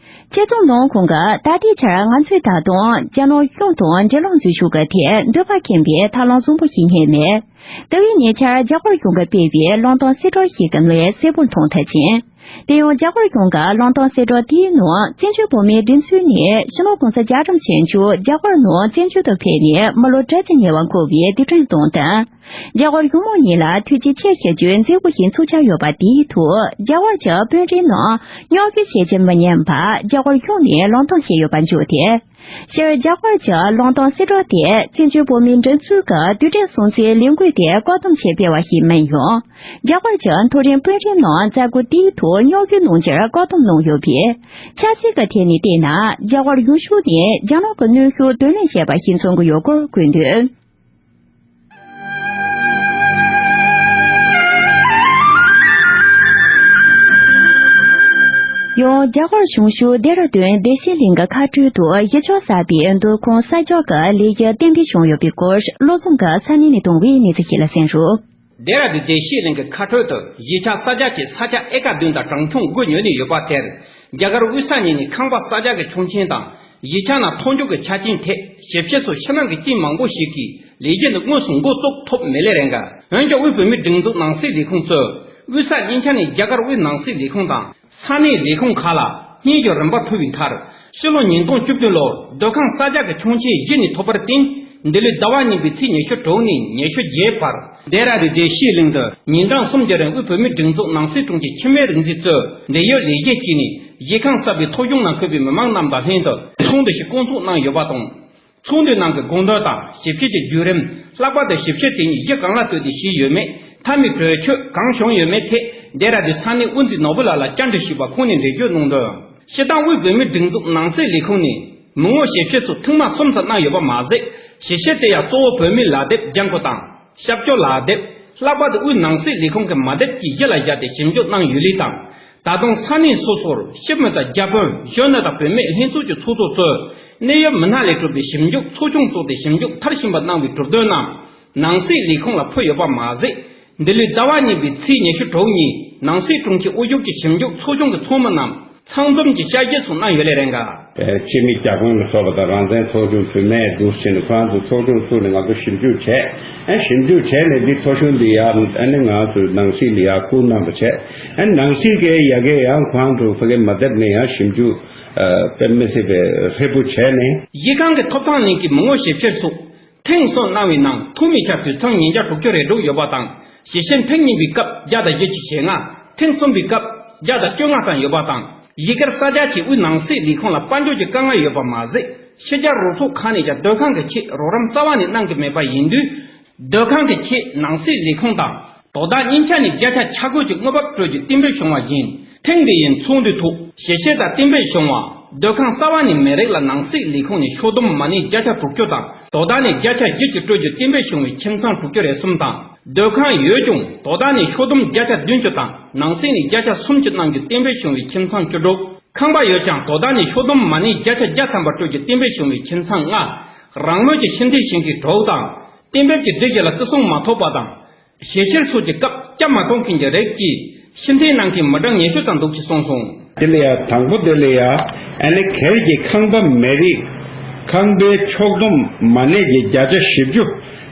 དཔྱད་རྩོམ་ནང་ཁོང་གིས་ད་ལྟའི་ཆར་ང་ཚོས་ད་དུང་རྒྱ་ནག་གཞུང་དང་འབྲེལ་ལམ་འཛུགས་ཕྱོགས་ཀྱི་ཐད་འདོད་པ་ཁེངས་པའི་ཐབས་ལམ་བཟང་པོ་ཞིག་རྙེད་མེད། དེ་བས་ཉེ་ཆར་རྒྱ་གར་གཞུང་གིས་སྤེལ་བའི་བླང་དོར་གསལ་བསྒྲགས་ཤིག་གི་ལན་གསལ་པོར་མཐོང་ཐུབ་ཅིང་། དེ་ཡང་རྒྱ་གར་གཞུང་གི་བླང་དོར་གསལ་བསྒྲགས་དེའི་ནང་བཙན་བྱོལ་བོད་མིའི་སྒྲིག་འཛུགས་ནས་སྤྱི་ནོར་གོང་ས་རྒྱལ་བ་རིན་པོ་ཆེ་མཆོག་རྒྱ་གར་ནང་བཙན་བྱོལ་དུ་ཕེབས་ནས་མི་ལོ་གྲངས་ཀྱིས་ཉེ་བར་འཁོར་བའི་དུས་དྲན་གཏོང་སྟངས། རྒྱ་གར་གཞུང་མང་གཉིས་ལ་ཐུགས་རྗེ་ཆེ་ཞུ་རྒྱུའི་མཛད་སྒོ་ཞིག་འཚོགས་འཆར་ཡོད་པ་དེའི་ཐོག་རྒྱ་གར་གྱི་དཔོན་རིགས་རྣམས་རྙོག་འཛིང་བྱེད་ཀྱི་མི་ཉན་པར་རྒྱ་གར་གཞུང་ནས་བླང་དོར་བྱས་ཡོད་པ་འཇོག་སྟེ། སྤྱིར་རྒྱ་གར་གྱི་བླང་དོར་གསལ་བསྒྲགས་དེ་བཙན་བྱོལ་བོད་མིའི་སྒྲིག་འཛུགས་ཀྱི་དུས་དྲན་སྲུང་བརྩིའི་ལས་འགུལ་དེ་བཀག་སྡོམ་ཆེད་སྤེལ་བ་ཞིག་མིན་ཡང་། རྒྱ་གར་གྱི་མཐོ་རིམ་དཔོན་རིགས་རྣམས་མཛད་སྒོ་དེའི་ཐོག་རྙོག་འཛིང་གནང་རྒྱུར་བཀག་སྡོམ་གནང་ཡོད་པས། ཆབ་སྲིད་ཀྱི་ཐད་ནས་བལྟས་ན་རྒྱ་གར་གཞུང་ཕྱོགས་ནས་རྒྱ་ནག་གི་གནོན་ཤུགས་གདོང་ལེན་བྱས་པ་ཞིག་མཚོན་གྱི་ཡོད་སྐོར་བཀོད་འདུག་ཡང་རྒྱ་གར་གཞུང་ཕྱོགས་ལྡེ་ར་ལྡུན་བདེ་ཆེན་གླིང་གི་ཁ་སྤྲོད་དུ་གཞི་ཆགས་ཟབ་པའི་མདོ་ཁམས་ས་སྐྱོང་གི་ལས་གཞི་གཏན་འབེབས་བྱུང་ཡོད་པའི་སྐོར་བློ་བཟང་གིས་ས་གནས་ནས་བཏང་བའི་གནས་ཚུལ་ཞིག་ལ་གསན་རོགས། ལྡེ་ར་ལྡུན་བདེ་ཆེན་གླིང་གི་ཁ་སྤྲོད་དུ་གཞི་ཆགས་ས་སྐྱ་ཆེ་ས་ཆ་ཨེ་ཀ་བདུན་དང་གྲངས་ཆུང་དགུ་ཉོ་ནས་ཡོད་པ་དེར། རྒྱ་གར་དབུས་ས་གཉིས་ནས་ཁང་པ་ས་སྐྱ་གི་ཆུང་ཆེན་དང་ གཞིས་ཆགས་ནང་ཐོག་མཆོག་གི་ཆ་རྐྱེན་ཐད་ཞིབ་བཤེར་སོགས་ཕྱི་ནང་གི་རྐྱེན་མང་པོ་ཞིག་གིས་ལས་གཞི་འདི་དངོས་སུ་འགོ་བཙུགས་ཐུབ་མེད་ལེ་རེད་འགའ། འོན་ཀྱང་དབུས་བོད་མིའི་སྒྲིག་འཛུགས་ནང་སྲིད་ལས་ཁུངས་གཙོས་དབུས་ས་གཉིས་ཆ་ནས་རྒྱ་གར་དབུས་ནང་སྲིད་ལས་ཁུངས་དང་ས་གནས་ལས་ཁུངས་ཁག་ལ་སྙན་ཞུ་རིམ་པར་ཕུལ་བའི་མཐར། ཕྱི་ལོ་ཉིས་སྟོང་བཅུ་བདུན་ལོར་སྡོད་ཁང་གསར་རྒྱག་གི་ཆོག་མཆན་གཞི་ནས་ཐོབ་པར་བརྟེན། འདི་ལོའི་ཟླ་བ་གཉིས་པའི་ཚེས་ཉི་ཤུ་དྲུག་ནས་ཉི་ཤུ་བརྒྱད་བར། ལྡེ་ར་ལྡུན་བདེ་སྐྱིད་གླིང་དུ་ཉིན་གྲངས་གསུམ་གྱི་རིང་དབུས་བོད་མིའི་སྒྲིག་འཛུགས་ནང་སྲིད་དྲུང་ཆེ་འཆི་མེད་རིག་འཛིན་གཙོས་འབྲེལ་ཡོད་ལས་བྱེད་བཅས་ནས་གཞིས་ཁམས་གསར་པའི་ཐོ་གཞུང་ནང་འཁོད་པའི་མི་མང་རྣམས་དང་ལྷན་དུ་ཚོགས་འདུ་ཞིག་བསྐོང་ཚོགས་གནང་ཡོད་པ་དང་། ཚོགས་འདུའི་ནང་གི་དགོངས་དོན་དང་ཞིབ་བཤེར་གྱི་བརྒྱུད་རིམ། ལྷག་པར་དུ་ཞིབ་བཤེར་དེ་ཉིད་གཞི་གང་ལ་ལྟོས་ཏེ་བྱས་ཡོད་མེད། མཐའ་མའི་གྲོས་ཆོད་གང་བྱུང་ཡོད་མེད་ཐད་ལྡེ་ར་ལྡུན་ས་གནས་དབུ་འཛིན་ནོར་བུ་ལགས་ལ་བཅར་འདྲི་ཞུས་པ་ཁོང་ནས་འགྲེལ་བརྗོད་གནང་དོན། སྤྱིར་བཏང་དབུས་བོད་མིའི་སྒྲིག་འཛུགས་ནང་སྲིད་ལས་ཁུངས་ནས་མི་ངོ་ཞིབ་བཤེར་སོགས་ཐེངས་མ་གསུམ་ཙམ་གནང་ཡོད་པ་མ་ཟད། ཞིབ་བཤེར་དེ་ཡང་གཙོ་བོ་བོད་མིའི་ལག་དེབ་ལྗང་ཁུ་དང་། ཞབས་ཞུ་ལག་དེབ། ལྷག་པར་དུ་དབུས་ནང་སྲིད་ལས་ཁུངས་ཀྱི་མ་དེབ་བཅས་གཞི་ལ་བཞག་སྟེ་ཞིབ་འཇུག་གནང་ཡོད་ལུགས་དང་། ད་དུང་ས་གནས་སོ་སོར་ཤི་མི་དང་རྒྱ་དཔོན་གཞོན་ནུ་དང་བུད་མེད་ལྷན་ཚོགས་ཀྱི་ཚོགས་གཙོ་གཙོས་གནད་ཡོད་མི་སྣ་ལས་གྲུབ་པའི་ཞིབ་འཇུག་ཚོགས་ཆུང་བཙུགས་ཏེ་ཞིབ་འཇུག་མཐར་ཕྱིན་པ་གནང་བའི་གྲུབ་དོན་རྣམས་ནང་སྲིད་ལས་ཁུངས་ལ་ཕུལ་ཡོད་པ་མ་ཟད། འདི་ལོའི་ཟླ་བ་གཉིས་པའི་ཚེས་ཉི་ཤུ་དྲུག་ཉིན་ནང་སྲིད་དྲུང་ཆེ་དབུ་བཞུགས་ཀྱི་ཞིབ་འཇུག་ཚོགས་ཆུང་གི་ཚོགས་མི་རྣམས་ཚང་འཛོམས་ཀྱིས་བཅར་འདྲི་སོགས་གནང་ཡོད་ལེ་རེད་འགའ། སྤྱི་མི་རྒྱ་གོང་ལ་སོགས་པ་དང་རང་བཙན་ཚོགས་ཆུང་བུད་མེད་འདུ་བྱས་ནས་ཁོ་རང་ཚོ་ཚོགས་ཆུང་བཙུགས་ནས་ང་ཚོ་ཞིབ་འཇུག་བྱས། ཨ་ཞིབ་འཇུག་བྱས་ནས་འདི་ཐོ་གཞུང་འདི་ཡར་ཨ་ནི་ང་ཚོ་ནང་སྲིད་ལ་ཡར་བསྐུར་གནང་བ་བྱས། ཨ་ནང་སྲིད་ཀྱི་ཡ་གི་ཡང་ཁོ་རང་ཚོ་ཕ་གི་མ་དེབ་ནས་ཡང་ཞིབ་འཇུག་དཔེ་མི་སྲིད་པའི་ཧྲིལ་པོ་བྱས་ནས། གཞིས་ཁམས་ཀྱི་ཐོབ་ཐང་གླིང་གི་མི་ངོ་ཞིབ་བཤེར་སོགས་ཐེངས་གསུམ་གནང་བའི་ནང་ཐོག་མའི་ཆར་དུད་ཚང་ཉིས་བརྒྱ་དྲུག་ཅུ་རེ་དྲུག་ཡོད་པ་དང་། ཞིབ་བཤེར་ཐེངས་གཉིས་པའི་སྐབས་བརྒྱ་དང་བཞི་བཅུ་ཞེ་ལྔ། ཐེངས་གསུམ་པའི་སྐབས་བརྒྱ་དང་བཅོ་ལྔ་ཙམ་ཡོད་པ་དང་། གཞིས་སྒར་གསར་རྒྱག་ཆེད་དབུས་ནང་སྲིད་ལས་ཁུངས་ལ་དཔལ་འབྱོར་གྱི་དཀའ་ངལ་ཡོད་པ་མ་ཟད། ཕྱི་རྒྱལ་རོགས་ཚོགས་ཁག་ནས་ཀྱང་སྡོད་ཁང་གི་ཆེད་རོགས་རམ་རྩ་བ་ནས་གནང་གི་མེད་པ་ཡིན་དུས། སྡོད་ཁང་གི་ཆེད་ནང་སྲིད་ལས་ཁུངས་དང་དོ་བདག་གཉིས་ཆ་ནས་བརྒྱ་ཆ་ཆ་བགོས་ཀྱི་དངུལ་འབབ་སྤྲོད་རྒྱུ་གཏན་འབེབས་བྱུང་བ་བཞིན། ཐེངས་འདི་ཡི་ཚོགས་འདུའི་ཐོག་ཞིབ་བཤེར་དང་གཏན་འབེབས་བྱུང་བ། སྡོད་ཁང་རྩ་བ་ནས་མི་རིགས་ལ་ནང་སྲིད་ལས་ཁུངས་ནས་ཤོག་སྡོམ་མ་ཎི་བརྒྱ་ཆ་དྲུག་ཅུ་དང་དོ་བདག་ནས་བརྒྱ་ཆ་བཞི་བཅུ་སྤྲོད་རྒྱུ་གཏན་འབེབས་བྱུང་བའི་ཁྱིམ་ཚང་དྲུག་ཅུ་རེ་གསུམ་དང་། སྡོད་ཁང་ཡོད་ཀྱང་དོ་བདག་ནས་ཤོག་སྡོམ་བརྒྱ་ཆ་བདུན་ཅུ་དང་ནང་སྲིད་ནས་བརྒྱ་ཆ་སུམ་ཅུ་གནང་རྒྱུ་གཏན་འབེབས་བྱུང་བའི་ཁྱིམ་ཚང་བཅུ་དྲུག་ཁང་པ་ཡོད་ཀྱང་དོ་བདག་ནས་ཤོག་སྡོམ་མ་ཎི་བརྒྱ་ཆ་བརྒྱ་ཐམ་པ་སྤྲོད་རྒྱུ་གཏན་འབེབས་བྱུང་བའི་ཁྱིམ་ཚང་ལྔ། རང་མོས་ཀྱི་ཕྱིར་འཐེན་བྱེད་མཁན་དྲུག་དང་། གཏན་འབེབས་ཀྱི་སྒྲིག་གཞི་ལ་བརྩི་སྲུང་མ་ཐོབ་པ་དང་། ཞིབ་བཤེར་སོགས་ཀྱི་སྐབས་བཅའ་མ་གཏོགས་མཁན་གྱི་རིགས་ཀྱིས་ཕྱིར་འཐེན་གནང་མཁན་མི་གྲངས་ཉི་ཤུ་ཙམ་འདུག་ཅེས་གསུངས་སོང་། དེ་ལ་ཡང་དང་པོ་དེ་ལ་ཡང་ཨ་ནི་སྒེར་གྱི་ཁང་པ་མེད་རིགས། ཁང་པའི་ཤོག་སྡོམ་མ་ཎི་གི་བརྒྱ་ཆ་བཞི་བཅུ་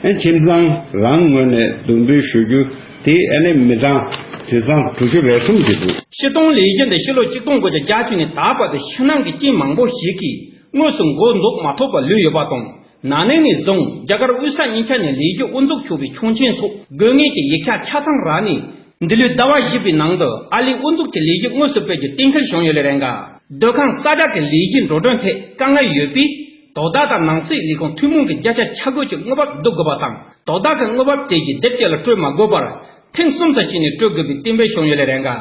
ཨ་ཁྱིམ་ཚང་རང་ངོས་ནས་འདོན་འབུལ་ཞུ་རྒྱུ་དེ་ཨ་ནི་མི་གྲངས་དུད་ཚང་དྲུག་ཅུ་རེ་གསུམ་གྱི་འདུག་སྤྱིར་བཏང་ལས་གཞི་འདི་ཕྱི་ལོ་ཆིག་སྟོང་དགུ་བརྒྱ་བརྒྱད་ཅུ་ནས་ད་བར་དུ་ཕྱི་ནང་གི་རྐྱེན་མང་པོ་ཞིག་གིས་དངོས་སུ་འགོ་འཛུགས་མ་ཐུབ་པར་ལུས་ཡོད་པ་དང་། ན་ནིང་ནས་བཟུང་རྒྱ་གར་དབུས་ས་གཉིས་ཆ་ནས་ལས་གཞི་དབུ་འཛུགས་ཆོག་པའི་ཆོག་མཆན་སོགས་དགོས་ངེས་ཀྱི་ཡིག་ཆ་ཆ་ཚང་རག་ནས། འདི་ལོའི་ཟླ་བ་བཞི་པའི་ནང་དུ་ཨ་ལི་དབུ་འཛུགས་ཀྱི་ལས་གཞི་དངོས་སུ་སྤེལ་རྒྱུ་གཏན་འཁེལ་བྱུང་ཡོད་ལེ་རེད་འགའ། སྡོད་ཁང་གསར་རྒྱག་གི་ལས་གཞིའི་འགྲོ་གྲོན་ཐད་དཀའ་ངལ་ཡོད་པས། དོ་བདག་དང་ནང་སྲིད་ལས་ཁུངས་ཐུན་མོང་གི་བརྒྱ་ཆ་ཆ་བགོས་ཀྱི་དངུལ་འབབ་བསྡུ་དགོས་པ་དང་། དོ་བདག་གི་དངུལ་འབབ་དེ་གཞི་སྡེབ་གཅིག་ལ་སྤྲོད་མ་དགོས་པར། ཐེངས་གསུམ་ཙམ་ཞིག་ནས་སྤྲོད་དགོས་པའི་གཏན་འབེབས་བྱུང་ཡོད་ལེ་རེད་འགའ།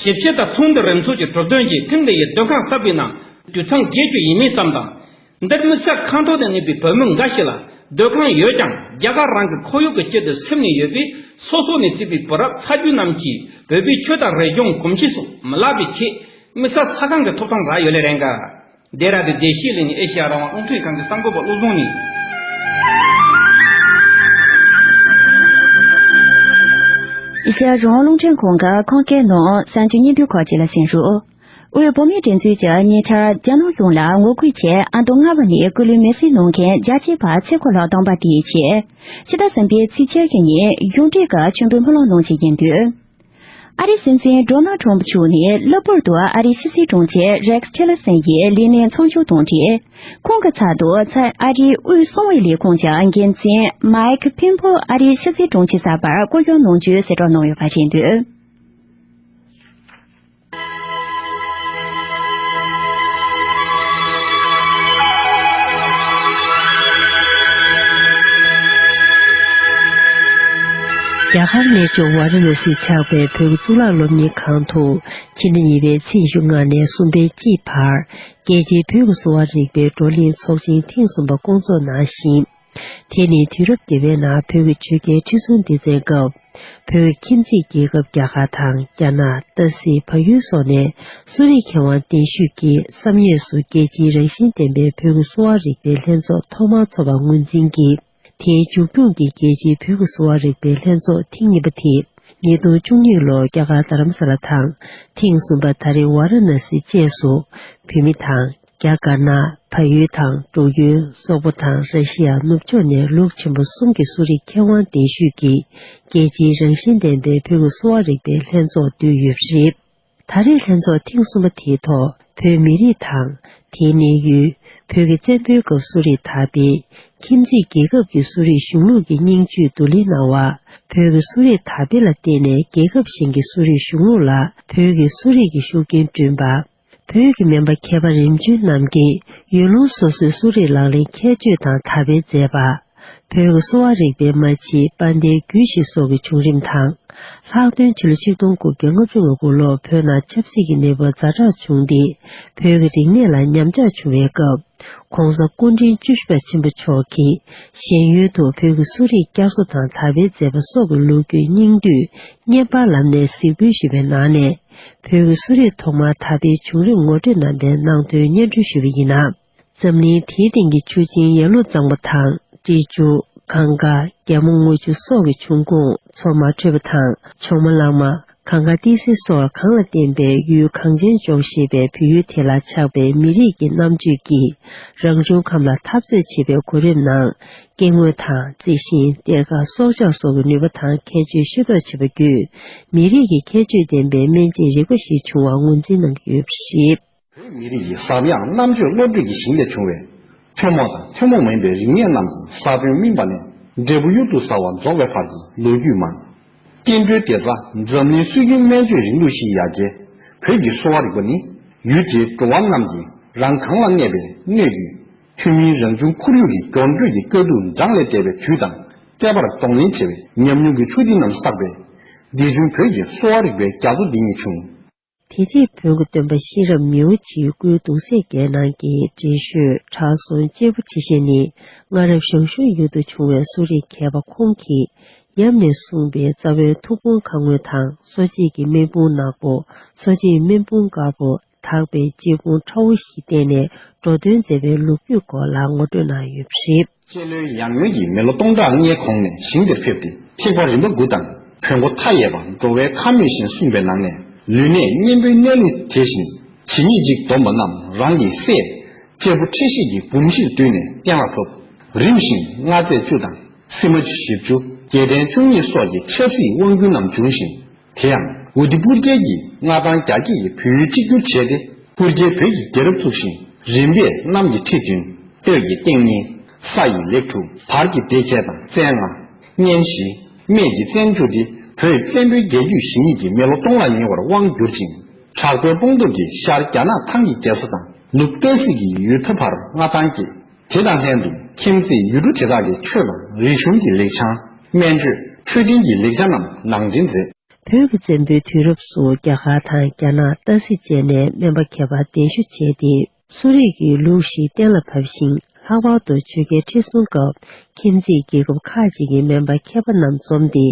ཞིབ་བཤེར་དང་ཚོགས་འདུ་རིམ་ཚོགས་ཀྱི་གྲུབ་དོན་གྱིས་ཐེངས་འདི་ཡི་སྡོད་ཁང་གསར་པའི་ནང་དུད་ཚང་བརྒྱད་ཅུ་ཡས་མས་ཙམ་དང་། འདིར་དམིགས་བསལ་ཁ་འཐོར་དུ་གནས་པའི་བོད་མི་འགའ་ཞིག་ལ་སྡོད་ཁང་ཡོད་ཀྱང་རྒྱ་གར་རང་གི་ཁོར་ཡུག་གི་དཀྱིལ་དུ་སིམ་ནས་ཡོད་པས། སོ་སོ་ནས་བརྩིས་པའི་བུ་རབས་ཚ་རྒྱུད་རྣམས་ཀྱིས་བོད་པའི་ཆོས་དང་རིག་གཞུང་གོམས་གཤིས་སོགས་མི་བརླག་པའི་ཆེད་དམིགས་བསལ་ས་ཁང་གི་ཐོབ་ཐང་རག་ཡོད་ལེ་རེད་འགའ། ལྡེ་ར་ལྡུན་བདེ་སྐྱིད་གླིང་ནས་ཨེ་ཤེ་ཡ་རང་དབང་རླུང་འཕྲིན་ཁང་གི་གསར་འགོད་པ་བློ་བཟང་ནས། ཨེ་ཤེ་ཡ་རང་དབང་རླུང་འཕྲིན་ཁང་གི་ཁམས་སྐད་ནང་གསར་འགྱུར་སྙིང་བསྡུས་ཁག་ཅིག་ལ་གསན་རོགས། དབུས་བོད་མིའི་སྒྲིག་འཛུགས་ཀྱིས་ཉེ་ཆར་རྒྱ་ནག་གཞུང་ལ་ངོ་རྒོལ་ཆེད་ཨ་མདོ་རྔ་བ་ནས་སྐུ་ལུས་མེར་སྲེག་གནང་མཁན་རྒྱལ་གཅེས་པ་ཚེ་འཁོར་ལགས་བཏང་པ་དེའི་ཆེད། ཕྱི་ཟླ་གསུམ་པའི་ཚེས་ཕྱེད་ཀྱི་ཉིན་གཞུང་འབྲེལ་གྱི་མཆོད་འབུལ་སྨོན་ལམ་གནང་རྒྱུ་ཡིན་དུས། ཨ་རིའི་སྲིད་འཛིན་ཌོ་ནལ་ཊམ་པ་མཆོག་ནས་གློ་བུར་དུ་ཨ་རིའི་ཕྱི་སྲིད་དྲུང་ཆེ་རེག་ཊི་ལར་སན་ཡི་ལས་གནས་མཚམས་འཇོག་དང་འབྲེལ། ཁོང་གི་ཚབ་ཏུ་ཚ་ཨ་རིའི་དབུས་གསང་བའི་ལས་ཁུངས་ཀྱི་འགན་འཛིན་མཱིག་ཕིན་པོ་ཨ་རིའི་ཕྱི་སྲིད་དྲུང་ཆེ་གསར་པར་སྐུ་གཞོགས་གནང་རྒྱུའི་གསལ་བསྒྲགས་གནང་ཡོད་པ་རེད་འདུག་རྒྱ་གར་གནས་མཆོག་ཝཱ་ར་ཎ་སིར་ཆགས་པའི་བོད་ཀྱི་གཙུག་ལག་སློབ་གཉེར་ཁང་དུ་ཕྱི་ཟླ་གཉིས་པའི་ཚེས་ཉི་ཤུ་ལྔ་ནས་གསུམ་པའི་དཀྱིལ་བར་རྒྱལ་སྤྱིའི་བོད་ཀྱི་གསོ་བ་རིག་པའི་བགྲོ་གླེང་ཚོགས་ཆེན་ཐེངས་གསུམ་པ་བསྐོང་ཚོགས་གནང་ཞིང་། དེ་ནི་དུས་རབས་བརྒྱད་པའི་ནང་བོད་ཀྱི་ཆོས་རྒྱལ་ཁྲི་སྲོང་ལྡེ་བཙན་སྐབས་བོད་ཀྱི་ཁྱིམ་མཚེས་རྒྱལ་ཁབ་རྒྱ་གར་དང་རྒྱ་ནག་ཏ་སི་བལ་ཡུལ་སོགས་ནས་གསོ་རིག་མཁས་དབང་གདན་ཞུས་ཀྱིས་བསམ་ཡས་སུ་རྒྱལ་སྤྱིའི་རང་བཞིན་ལྡན་པའི་བོད་ཀྱི་གསོ་བ་རིག་པའི་ལྷན་ཚོགས་ཐོག་མར་ཚོགས་པ་ངོས་འཛིན་གྱིས། དེའི་མཇུག་སྐྱོང་གིས་རྒྱལ་སྤྱིའི་བོད་ཀྱི་གསོ་བ་རིག་པའི་ལྷན་ཚོགས་ཐེངས་གཉིས་པ་དེ་ཉིས་སྟོང་བཅུ་གཉིས་ལོར་རྒྱ་གར་རྡ་རམ་ས་ལ་དང་ཐེངས་གསུམ་པ་ད་རེས་ཝཱ་ར་ཎ་སི་བཅས་སུ་བོད་མི་དང་ རྒྱ་དཀར་ནག་བལ་ཡུལ་དང་འབྲུག་ཡུལ་སོག་པོ་དང་ར་ཤི་ཡ་ནུབ་ཕྱོགས་ནས་ལུགས་ཆེན་པོ་གསུམ་གྱི་གསོ་རིག་མཁས་དབང་གདན་ཞུས་ཀྱིས་རྒྱལ་སྤྱིའི་རང་བཞིན་ལྡན་པའི་བོད་ཀྱི་གསོ་བ་རིག་པའི་ལྷན་ཚོགས་བསྡུས་ཡོད་པ་རེད། ད་རེས་ལྷན་ཚོགས་ཐེངས་གསུམ་པ་དེའི་ཐོག་བོད་མི་རིགས་དང་། དེའི་གནས་ཡུལ། བོད་ཀྱི་བཙན་པོའི་སྐབས་གསོ་རིག་དར་སྤེལ། ཁྱིམ་མཚེས་རྒྱལ་ཁབ་ཀྱི་གསོ་རིག་གཞུང་ལུགས་ཀྱི་སྙིང་བཅུད་བསྡུ་ལེན་གནང་བ། བོད་ཀྱི་གསོ་རིག་དར་སྤེལ་ལ་བརྟེན་ནས་རྒྱལ་ཁབ་གཞན་གྱི་གསོ་རིག་གཞུང་ལུགས་ལ་བོད་ཀྱི་གསོ་རིག་གི་ཤུགས་རྐྱེན་བསྐྲུན་པ། བོད་ཀྱི་སྨན་པ་མཁས་པ་རིམ་བྱོན་རྣམས་ཀྱིས་ཡུལ་ལུང་སོ་སོའི་གསོ་རིག་ལག་ལེན་ཁྱད་ཆོས་དང་དར་སྤེལ་མཛད་པ། བོད་ཀྱི་གསོ་བ་རིག་པའི་མ་ཕྱི་དཔལ་ལྡན་རྒྱུད་བཞི་སོགས་ཀྱི་བྱུང་རིམ་དང་། ལྷག་དོན་ཕྱི་ལོ་ཆིག་སྟོང་དགུ་བརྒྱ་ལྔ་བཅུ་ང་དགུ་ལོར་བོད་ནང་ཆབ་སྲིད་ཀྱི་གནས་བབ་ཛ་དྲག་བྱུང་སྟེ། བོད་ཀྱི་རིག་གནས་ལ་ཉམས་ཆག་བྱུང་བའི་སྐབས། ྋགོང་ས་སྐུ་ཕྲེང་བཅུ་བཞི་པ་ཆེན་པོ་མཆོག་གིས་གཞན་ཡུལ་དུ་བོད་ཀྱི་གསོ་རིག་བསྐྱར་གསོ་དང་དར་སྤེལ་མཛད་པ་སོགས་ཀྱི་ལོ་རྒྱུས་སྙིང་བསྡུས་བརྙན་པར་ལམ་ནས་གཟིགས་འབུལ་ཞུས་པའི་ནང་ནས། བོད་ཀྱི་གསོ་རིག་ཐོག་མར་དར་སྤེལ་བྱུང་རིམ་ངོ་སྤྲོད་གནང་པའི་ནང་དོན་སྙན་སྒྲོན་ཞུས་པ་ཡིན་ན། འཛམ་གླིང་དེའི་སྟེང་གི་ཆུ་ཆེན་ཡར་ཀླུང་གཙང་པོ་དང་། འབྲི་ཆུ། གངྒཱ། རྒྱལ་མོ་རྔུལ་ཆུ་སོགས་ཀྱི་འབྱུང་ཁུངས་མཚོ་མ་དྲོས་པ་དང་། ཇོ་མོ་གླང་མ། གངྒཱ་ཏི་སེ་སོགས་གངས་ལ་བརྟེན་པའི་ཡུལ་གངས་ཅན་ལྗོངས་ཞེས་པའི་བོད་ཡུལ་དེ་ལ་ཆགས་པའི་མི་རིགས་ཀྱི་རྣམ་དཔྱོད་ཀྱིས་རང་བྱུང་ཁམས་ལ་འཐབ་རྩོད་བྱེད་པའི་གོ་རིམ་ནང་། སྐྱེ་དངོས་དང་རྩི་ཤིང་། གཏེར་ཁ། སྲོག་ཆགས་སོགས་ཀྱི་ནུས་པ་དང་ཁྱད་ཆོས་ཤེས་རྟོགས་བྱེད་པ་བརྒྱུད། མི་རིགས་ཀྱི་ཁྱད་ཆོས་ལྡན་པའི་སྨན་དཔྱད་རིག་པ་ཞིག་བྱུང་བ་ངོས་འཛིན་གནང་གི་ཡོད་པ་རེད། བོད་མི་རིགས་ཀྱི་ཟབ་ཡངས་རྣམ་དཔྱོད་བློ་གྲོས་ཀྱི་ཞིང་ལས་བྱུང་བའི་ཐུན་མོང་དང་ཐུན་མོང་མིན་པའི་རིག་གནས་རྣམས་ཀྱི་ས་བོན་སྨིན་པ་ནས་འབྲས་བུ་གཡུར་དུ་ཟ་བ་རྫོགས་པའི་བར་གྱི་ལོ་རྒྱུས་མང་། སྐྱེ་འགྲོའི་བདེ་རྩ་འཛམ་གླིང་སྲོལ་རྒྱུན་སྨན་བཅོས་རིང་ལུགས་ཤིག་ཡར་རྒྱས། བོད་ཀྱི་གསོ་བ་རིག་པ་ནི་ཡུལ་དེའི་འགྲོ་བ་རྣམས་ཀྱིས་རང་གང་ལ་གནས་པའི་སྣོད་ཀྱི་ཐུན་མིན་རང་བྱུང་ཁོར་ཡུག་གི་འགྱུར་འགྲོས་ཀྱི་དཀའ་སྡུག་འགྲངས་ལས་འདས་པའི་དུས་དང་ཁྱད་པར་གདོང་ལེན་བྱེད་པའི་ཉམས་མྱོང་གི་ཆུ་ཐིགས་རྣམས་བསགས་པས། འདི་བྱུང་བོད་ཀྱི་གསོ་བ་རིག་པའི་རྒྱ་མཚོ་འདི་ཉིད་བྱུང་། དེ་རྗེས་བོན་གྱི་སྟོན་པ་ཤེས་རབ་མིའུ་གཅིག་སྐུའི་གདུང་སྲས་བརྒྱད་ནང་གི་འདྲེ་ཤོད་ཁྲག་ཟུང་གཅེར་བུ་ཁྲི་བཞི་ནི་སྔ་རབས་ཞང་ཞུང་ཡུལ་དུ་བྱུང་བའི་གསོ་རིག་མཁས་པ་ཁོང་གིས་ཡབ་ནས་གསུངས་པའི་རྩ་བའི་ཐུགས་དཔུང་ཁ་སྔོན་དང་གསོ་དཔྱད་ཀྱི་སྨན་དཔུང་ནག་པོ། གསོ་དཔྱད་སྨན་དཔུང་དཀར་པོ། དག་པའི་གཅེར་བུ་ཁྲ་བོ་བཞི་བསྟེན་ནས་འགྲོ་དོན་མཛད་པའི་ལོ་རྒྱུས་སྐོར་ལ་ངོ་སྤྲོད་གནང་ཡོད་པ་རེད། སྤྱི་ལོའི་ཡར་སྔོན་གྱི་མི་ལོ་སྟོང་ཕྲག་ལྔའི་གོང་ནས་ཞིང་དེར་ཕེབས་ཏེ་ཐེག་པ་རིམ་པ་དགུ་དང་བོན་སྒོ་མཐའ་ཡས་པ་འགྲོ་བའི་ཁམས་སྨོས་ཤིང་གསུངས་པའི་ནང་ནས་ལུས་གནད་གཉེན་པོའི་གནས་ལུགས་དེ་བཞིན་ཇི་སྙེད་ཅིག་བསྡོམས་པ་རྣམས་རང་གི་སྲས་གཅེར་བུ་ཁྲི་བཞི་ཡི་འབུམ་བཞིར་བསྡུས་ནས་གཏན་ལ་ཕབ། རིམ་བཞིན་མངའ་མཛད་བཅུ་དང་སྲིད་མ་བཅུ་བཞི་བཅུ་རྒྱལ་ཕྲན་བཅུ་གཉིས་སོགས་ཀྱི་ཆབ་སྲིད་དབང་སྒྱུར་རྣམས་བྱུང་ཞིང་། དེ་ཡང་ཨུ་ཏི་པུར་རྒྱལ་གྱིས་མངའ་ཐང་རྒྱ་སྐྱེད་ཀྱིས་བོད་ཡུལ་གཅིག་གྱུར་བྱས་ཏེ་པུར་རྒྱལ་བོད་ཀྱི་རྒྱལ་རབས་བཙུགས་ཤིང་། རིམ་པས་གནམ་གྱི་ཁྲི་བདུན། སྟོད་ཀྱི་སྟེང་གཉིས། ས་ཡི་ལེགས་དྲུག་བར་གྱི་སྡེ་བརྒྱད་དང་བཙན་ལྔ། གཉན་བཞི། སྨད་ཀྱི་བཙན་བཅུ་སྟེ་བོད་བཙན་པོའི་རྒྱལ་རྒྱུད་ཞེ་གཉིས་ཀྱི་མི་ལོ་སྟོང་ལ་ཉེ་བར་དབང་བསྒྱུར་ཅིང་། དྲག་པོའི་དཔུང་སྟོབས་ཀྱིས་ཤར་རྒྱ་ནག་ཐང་གི་རྒྱལ་ས་དང་ནུབ་ཏ་སི་གི་ཡུལ་མཐའ་བར་མངའ་ཐང་སྐྱེས། དེ་དང་ལྷན་དུ་ཁྱིམ་མཚེས་ཡུལ་གྲུ་དེ་དག་གི་ཆོས་དང་རིག་གཞུང་གི་ལེགས་བྱང་། སྨན་བཅོས་འཕྲོད་བསྟེན་གྱི་ལེགས་ཆ་རྣམས་ནང་འདྲེན་མཛད། བོད་ཀྱི་བཙན་པོའི་དུས་རབས་སུ་རྒྱ་གར་དང་རྒྱ་ནག་ཏ་སི་བཅས་ནས་སྨན་པ་མཁས་པ་གདན་ཞུ་བྱས་ཏེ་གསོ་རིག་གི་ལུགས་ཤིག་གཏན་ལ་ཕབ་ཞིང་། ལྷག་པར་དུ་ཆོས་རྒྱལ་ཁྲི་སྲོང་སྐབས་ཁྱིམ་མཚེས་རྒྱལ་ཁབ་ཁག་ཅིག་གི་སྨན་པ་མཁས་པ་རྣམས་འཛོམས་ཏེ་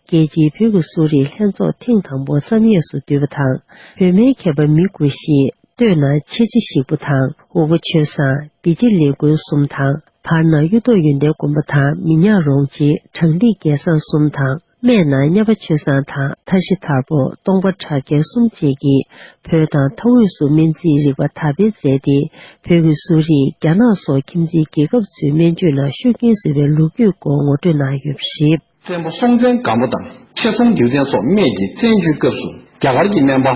རྒྱལ་སྤྱིའི་བོད་ཀྱི་གསོ་རིག་ལྷན་ཚོགས་ཐེངས་དང་པོ་བསམ་ཡས་སུ་བསྡུས་པ་དང་། བོད་སྨན་མཁས་པ་མི་དགུ་ཞིག་སྟོད་ན་ཆེ་ཆེ་ཞིག་པོ་དང་དབུ་པ་ཆོས་བཟང་བི་ཅི་ལེགས་མགོན་གསུམ་དང་། བར་ན་གཡུ་ཐོག་ཡོན་ཏན་མགོན་པོ་དང་མི་ཉག་རོང་རྗེ་དྲང་ཏིག་རྒྱལ་བཟང་གསུམ་དང་། སྨད་ན་གཉའ་པ་ཆོས་བཟང་དང་མཐའ་བཞི་མཐར་པོ། སྟོང་པ་གྲགས་རྒྱལ་གསུམ་བཅས་ཀྱིས་བོད་དང་མཐའ་དབུས་སུ་སྨན་རྩིས་རིག་པ་དར་སྤེལ་མཛད་དེ། བོད་ཀྱི་གསོ་རིག་རྒྱ་ནག་སོགས་ཁྱིམ་མཚེས་རྒྱལ་ཁབ་ཚོའི་སྨན་བཅོས་ནང་ཤུགས་རྐྱེན་བཟོས་པའི་ལོ་རྒྱུས་སྐོར་ངོ་སྤྲོད་གནང་ཡོད་པ་རེད། བཙན་པོ་སྲོང་བཙན་སྒམ་པོ་དང་ཁྲི་སྲོང་ལྡེའུ་བཙན་སོགས་སྨད་ཀྱི་བཙན་བཅུའི་སྐབས་སུ་རྒྱ་གར་གྱི་སྨན་པ་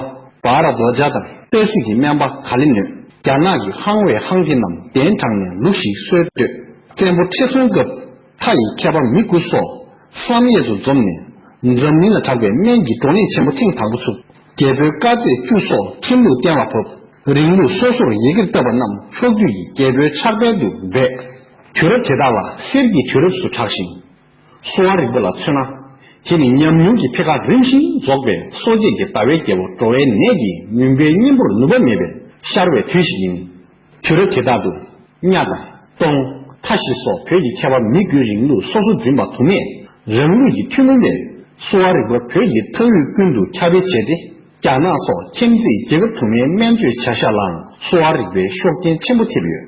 བྷ་ར་དོ་ཇ་དང་ཏ་སི་གི་སྨན་པ་ག་ལི་ནོས་རྒྱ་ནག་གི་ཧང་ཝེ་ཧང་ཏི་རྣམས་གདན་དྲངས་ནས་ལུགས་ཤིག་སྲོལ་བཏོད། བཙན་པོ་ཁྲི་སྲོང་སྐབས་མཐའ་ཡི་མཁས་པ་མི་དགུ་སོགས་བསམ་ཡས་སུ་འཛོམས་ནས་འཛམ་གླིང་ལ་གྲགས་པའི་སྨན་གྱི་བགྲོ་གླེང་ཆེན་པོ་ཐེངས་དང་པོ་ཚུགས། རྒྱལ་པོའི་བཀའ་སྩལ་བཅུ་སོགས་ཁྲིམས་ལུགས་གཏན་ལ་ཕབ། རིང་ལུགས་སོ་སོར་ཡི་གེར་བཏབ་པ་རྣམས་ཕྱོགས་འདུས་ཀྱི་རྒྱལ་པོའི་ཕྱག་དཔལ་དུ་སྦས། དུས་རབས་དེ་དག་ལ་གསེར་གྱི་དུས་རབས་སུ་གྲགས་ཤིང་། གསོ་བ་རིག་པ་ལ་མཚོན་ན། དེ་ནི་ཉམས་མྱོང་གི་འཕེལ་ཁ་རིམ་བཞིན་རྫོགས་པའི་གསོ་དཔྱད་ཀྱི་ཟླ་བའི་རྒྱལ་པོ་འགྲོ་བའི་ནད་ཀྱི་མུན་པའི་གཉེན་པོར་ནུབ་པ་མེད་པའི་ཤར་བའི་དུས་ཤིག་ཡིན། དུས་རབས་དེ་དག་ཏུ་གཉའ་དང་སྟོང་མཐའ་བཞི་སོགས་བོད་ཀྱི་མཁས་པ་མི་དགུའི་རིང་ལུགས་སོ་སོ་འཛིན་པ་དུ་མས་རང་ལུགས་ཀྱི་ཐུན་མོང་བའི་གསོ་བ་རིག་པ་བོད་ཀྱི་མཐའ་དབུས་ཀུན་ཏུ་ཁྱབ་སྤེལ་བྱས་ཏེ། རྒྱ་ནག་སོགས་ཁྱིམ་མཚེས་རྒྱལ་ཁབ་དུ་མའི་སྨན་བཅོས་བྱ་གཞག་ལའང་གསོ་བ་རིག་པའི་ཤུགས་རྐྱེན་ཆེན་པོ་ཐེབས་ཡོད།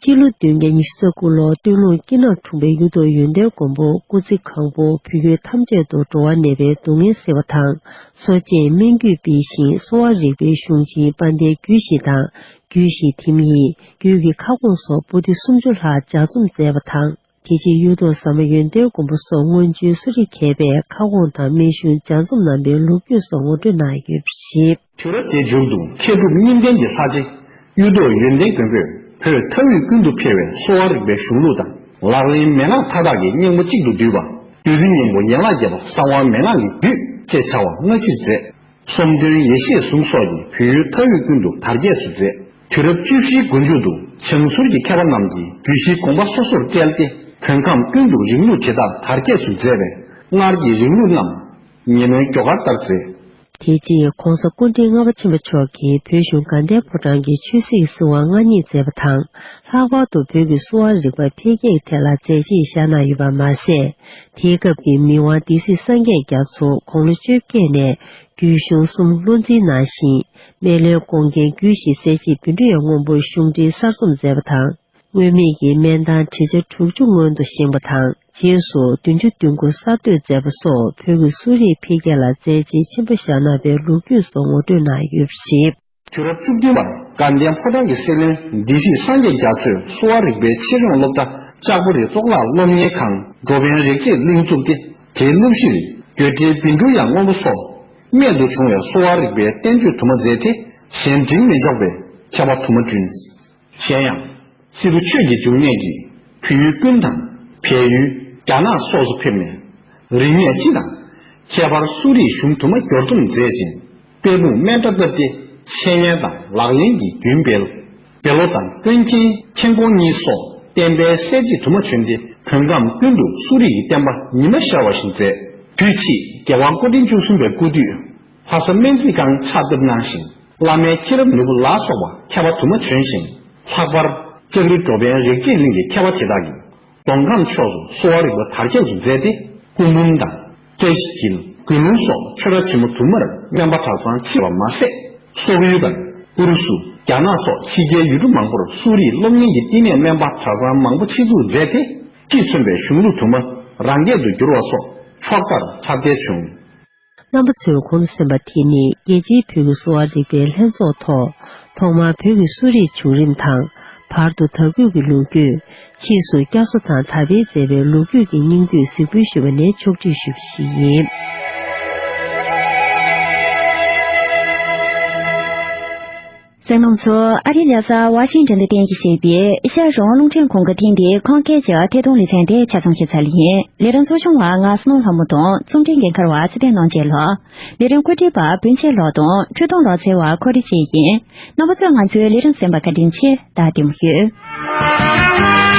སྤྱི་ལོ་བདུན་བརྒྱ་ཉི་ཤུ་རྩ་དགུ་ལོར་སྟོད་ལུང་སྐྱིད་ནག་འཁྲུངས་པའི་གཡུ་ཐོག་ཡོན་ཏན་མགོན་པོ་སྐུ་ཚེ་གང་པོ་བོད་ཡུལ་ཐམས་ཅད་དུ་འགྲོ་བ་ནད་པའི་སྡུག་བསྔལ་སེལ་བ་དང་། གསོ་དཔྱད་སྨན་བཅོས་སྤེལ་ཞིང་གསོ་བ་རིག་པའི་གཞུང་ཆེན་དཔལ་ལྡན་རྒྱུད་བཞི་དང་། རྒྱུད་བཞི་ཐིམ་ཡིག་རྒྱུད་ཀྱི་ཁ་སྐོང་སོགས་པོ་ཏི་སུམ་ཅུ་ལྷག་ལྗགས་རྩོམ་མཛད་པ་དང་། དེ་རྗེས་གཡུ་ཐོག་ཟ་མ་ཡོན་ཏན་མགོན་པོ་སོགས་སྔོན་བྱོན་གསོ་རིག་མཁས་པས་ཁ་སྐོང་དང་སྨན་གཞུང་ལྗགས་རྩོམ་གནང་བའི་ལོ་རྒྱུས་སོགས་ངོ་སྤྲོད་གནང་ཡོད་པ་རེད། དུས་རབས་དེའི་མཇུག་ཏུ་མཁས་གྲུབ་གཉིས་ལྡན་གྱི་ལྷ་རྗེ་གཡུ་ཐོག་ཡོན་ཏན་མགོན་པོས་བོད་མཐའ་དབུས་ཀུན་ཏུ་ཕེབས་པའི་གསོ་བ་རིག་པའི་གཞུང་ལུགས་དང་། ལག་ལེན་མན་ངག་མཐའ་དག་གི་སྙིང་པོ་གཅིག་ཏུ་བསྡུས་པ། བདུད་རྩི་སྙིང་པོ་ཡན་ལག་བརྒྱད་པ་གསང་བ་མན་ངག་གི་རྒྱུད་ཅེས་བྱ་བ་སྔ་ཕྱིར་མཛད། གསུམ་དོན་ཡེ་ཤེས་ཟུང་སོགས་ཀྱིས་བོད་ཡུལ་མཐའ་དབུས་ཀུན་ཏུ་དར་རྒྱས་སུ་མཛད། དུས་རབས་བཅུ་བཞིའི་མགོ་མཇུག་ཏུ་བྱང་ཟུར་གྱི་མཁས་པ་རྣམས་ཀྱིས་རྒྱུད་བཞིའི་དགོངས་པ་སོ་སོར་བཀྲལ་ཏེ། བོད་ཁམས་ཀུན་ཏུ་རིང་ལུགས་དེ་དག་དར་རྒྱས་སུ་མཛད་པས། སྔར་གྱི་རིང་ལུགས་རྣམས་ཉིན་མོའི་སྒྱོགས་མཁར་ལྟར་མཛད། དེ་རྗེས་༧གོང་ས་སྐུ་ཕྲེང་ལྔ་པ་ཆེན་པོ་མཆོག་གིས་བོད་གཞུང་དགའ་ལྡན་ཕོ་བྲང་གི་ཆོས་སྲིད་ཀྱི་སྲིད་དབང་མངའ་བརྙེས་མཛད་པ་དང་། ལྷག་པར་དུ་བོད་ཀྱི་གསོ་བ་རིག་པ་འཕེལ་རྒྱས་ཀྱི་ཐད་ལ་མཛད་རྗེས་བཞག་གནང་ཡོད་པ་མ་ཟད། དེའི་སྐབས་ཀྱི་མི་དབང་སྡེ་སྲིད་སངས་རྒྱས་རྒྱ་མཚོ་དགུང་ལོ་བཅོ་བརྒྱད་ནས་རྒྱུད་གཞུང་གསུམ་བློ་འཛིན་གནང་ཞིང་། སྨན་བླའི་དགོངས་རྒྱན་རྒྱུད་བཞི་གསལ་བྱེད་བཻ་ཌཱུརྱ་སྔོན་པོ་གཞུང་འགྲེལ་གསར་རྩོམ་མཛད་པ་དང་། སྔོན་མེད་ཀྱི་སྨན་ཐང་བྲིས་ཆ་དྲུག་ཅུ་སྔོན་དུ་བཞེངས་པ་དང་། རྗེས་སུ་བདུན་ཅུ་བདུན་དགུ་གསར་གཏོད་མཛད་པ་སོགས་བོད་ཀྱི་གསོ་རིག་འཕེལ་རྒྱས་ལ་མཛད་རྗེས་ཆེན་པོ་བཞག་གནང་བའི་ལོ་རྒྱུས་སོགས་ངོ་སྤྲོད་གནང་ཡོད་པ་རེད། དུས་རབས་བཅུ་བདུན་པར་དགའ་ལྡན་ཕོ་བྲང་གི་སྲིད་བློན་སྡེ་སྲིད་སངས་རྒྱས་རྒྱ་མཚོས་གསོ་བ་རིག་པའི་ཆེད་སྦྱོང་སློབ་གྲྭ་ལྕགས་པོ་རི་གཙུག་ལག་སློབ་གཉེར་ཁང་འགྲོ་ཕན་རིག་བྱེད་གླིང་བཙུགས་ཏེ། དེའི་སློབ་གཞིར་རྒྱུད་འགྲེལ་བཻ་ཌཱུརྱ་སྔོན་པོ་སོགས་རྨད་དུ་བྱུང་བའི་གསོ་བ་རིག་པའི་བསྟན་བཅོས་དུ་མ་མཛད་དེ། གཞན་འབྲིང་མི་འཇོག་པའི་མཁས་པ་དུ་མ་བསྐྲུན། གཞན་ཡང་། སི་ཏུ་ཆོས་ཀྱི་འབྱུང་གནས་ཀྱིས་བོད་ཡུལ་ཀུན་དང་། བལ་ཡུལ། རྒྱ་ནག་སོགས་སུ་ཕེབས་ནས། རིག་གནས་སྤྱི་དང་། ཁྱད་པར་གསོ་རིག་གཞུང་དུ་མ་བསྒྱུར་རྩོམ་མཛད་ཅིང་། དཔལ་སྤུངས་སྨན་གྲྭ་བཏབ་སྟེ། འཆད་ཉན་དང་ལག་ལེན་གྱི་རྒྱུན་སྤེལ། དགེ་སློང་དང་ཀུན་མཁྱེན་མཁྱེན་ཀོང་གཉིས་སོགས་བསྟན་པའི་གསལ་བྱེད་དུ་མ་བྱོན་ཏེ། བོད་ཁམས་ཀུན་ཏུ་གསོ་རིག་གི་བསྟན་པ་ཉི་མ་ཤར་བ་བཞིན་མཛད། དུས་ཕྱིས་རྒྱལ་བ་སྐུ་ཕྲེང་བཅུ་གསུམ་པའི་སྐུ་དུས། ལྷ་ས་སྨན་རྩིས་ཁང་ཕྱག་བཏབ་གནང་ཞིང་། བླ་མའི་མཁྱེན་རབ་ནོར་བུ་ལ་སོགས་པ་མཁས་པ་དུ་མ་བྱོན་ཞིང་། ལྷག་པར་ལྕགས་རི་འགྲོ་ཕན་རིག་བྱེད་གླིང་གི་མཁས་པ་དེ་དག་གིས་མདོ་ཁམས་ཕྱོགས་སུ་གསོ་བ་རིག་པ་དར་རྒྱས་སུ་མཛད་དེ། སྐུ་འབུམ་དང་། བཀྲ་ཤིས་འཁྱིལ། དགེ་ལུང་སོགས་ཆོས་གྲྭ་ཆེན་མོ་དུ་མར་སྨན་པ་གྲྭ་ཚང་ཕྱེ་བ་མ་ཟད། སོག་ཡུལ་དང་། ཨུ་རུ་སུ། རྒྱ་ནག་སོགས་ཕྱི་རྒྱལ་ཡུལ་གྲུ་མང་པོར་གསོ་རིག་སློབ་གཉེར་གྱི་བསྟི་གནས་སྨན་པ་གྲྭ་ཚང་མང་པོ་ཆེད་འཛུགས་མཛད་དེ། ཅི་མཚོན་པའི་གཞུང་ལུགས་དུ་མ་རང་སྐད་དུ་བསྒྱུར་བ་སོགས་ཕྱོགས་མཐར་ཁྱབ་གདལ་བྱུང་། རྣམ་པ་ཚོས་གོང་དུ་གསན་པ་དེ་ནི་རྒྱལ་སྤྱིའི་བོད་ཀྱི་གསོ་བ་རིག་པའི་ལྷན་ཚོགས་ཐོག་ཐོག་མར་བོད་ཀྱི་གསོ་རིག་བྱུང་རིམ་དང་། བར་དུ་དར་རྒུད་ཀྱི་ལོ་རྒྱུས། ཕྱིས་སུ་བསྐྱར་གསོ་དང་དར་སྤེལ་མཛད་པའི་ལོ་རྒྱུས་ཀྱི་སྙིང་བསྡུས་གཟིགས་འབུལ་ཞུས་པ་ནས་ཕྱོགས་བསྒྲིགས་ཞུས་པ་ཞིག་ཡིན། གསན་མཁན་ཚོ། ཨ་རིའི་རྒྱལ་ས་ཝ་ཤིང་ཏོན་དུ་རྟེན་གཞི་བྱས་པའི་ཨེ་ཤ་ཡ་རང་དབང་རླུང་འཕྲིན་ཁང་གི་ཐེངས་འདིའི་ཁམས་སྐད་ཀྱི་ཐད་གཏོང་ལེ་ཚན་དེ་ཆ་ཚང་ཞིབ་ཚགས་ལ་ཡིན། ལས་རིམ་གཙོ་སྐྱོང་བ་ང་སྣང་ལྷ་མོ་དང་། རྩོམ་སྒྲིག་འགན་འཁུར་བ་ཚེ་བརྟན་རྣམ་རྒྱལ་ལགས། ལས་རིམ་བཀོད་སྒྲིག་པ་བུན་ཆེན་ལགས་དང་འཕྲུལ་གཏོང་ལག་རྩལ་བ་ཁོ་རི་བཅས་ཡིན། རྣམ་པ་ཚོས་ང་ཚོའི་ལས་རིམ་གསན་པར་བཀའ་དྲིན་ཆེ། ད་བདེ་མོ་བྱོས།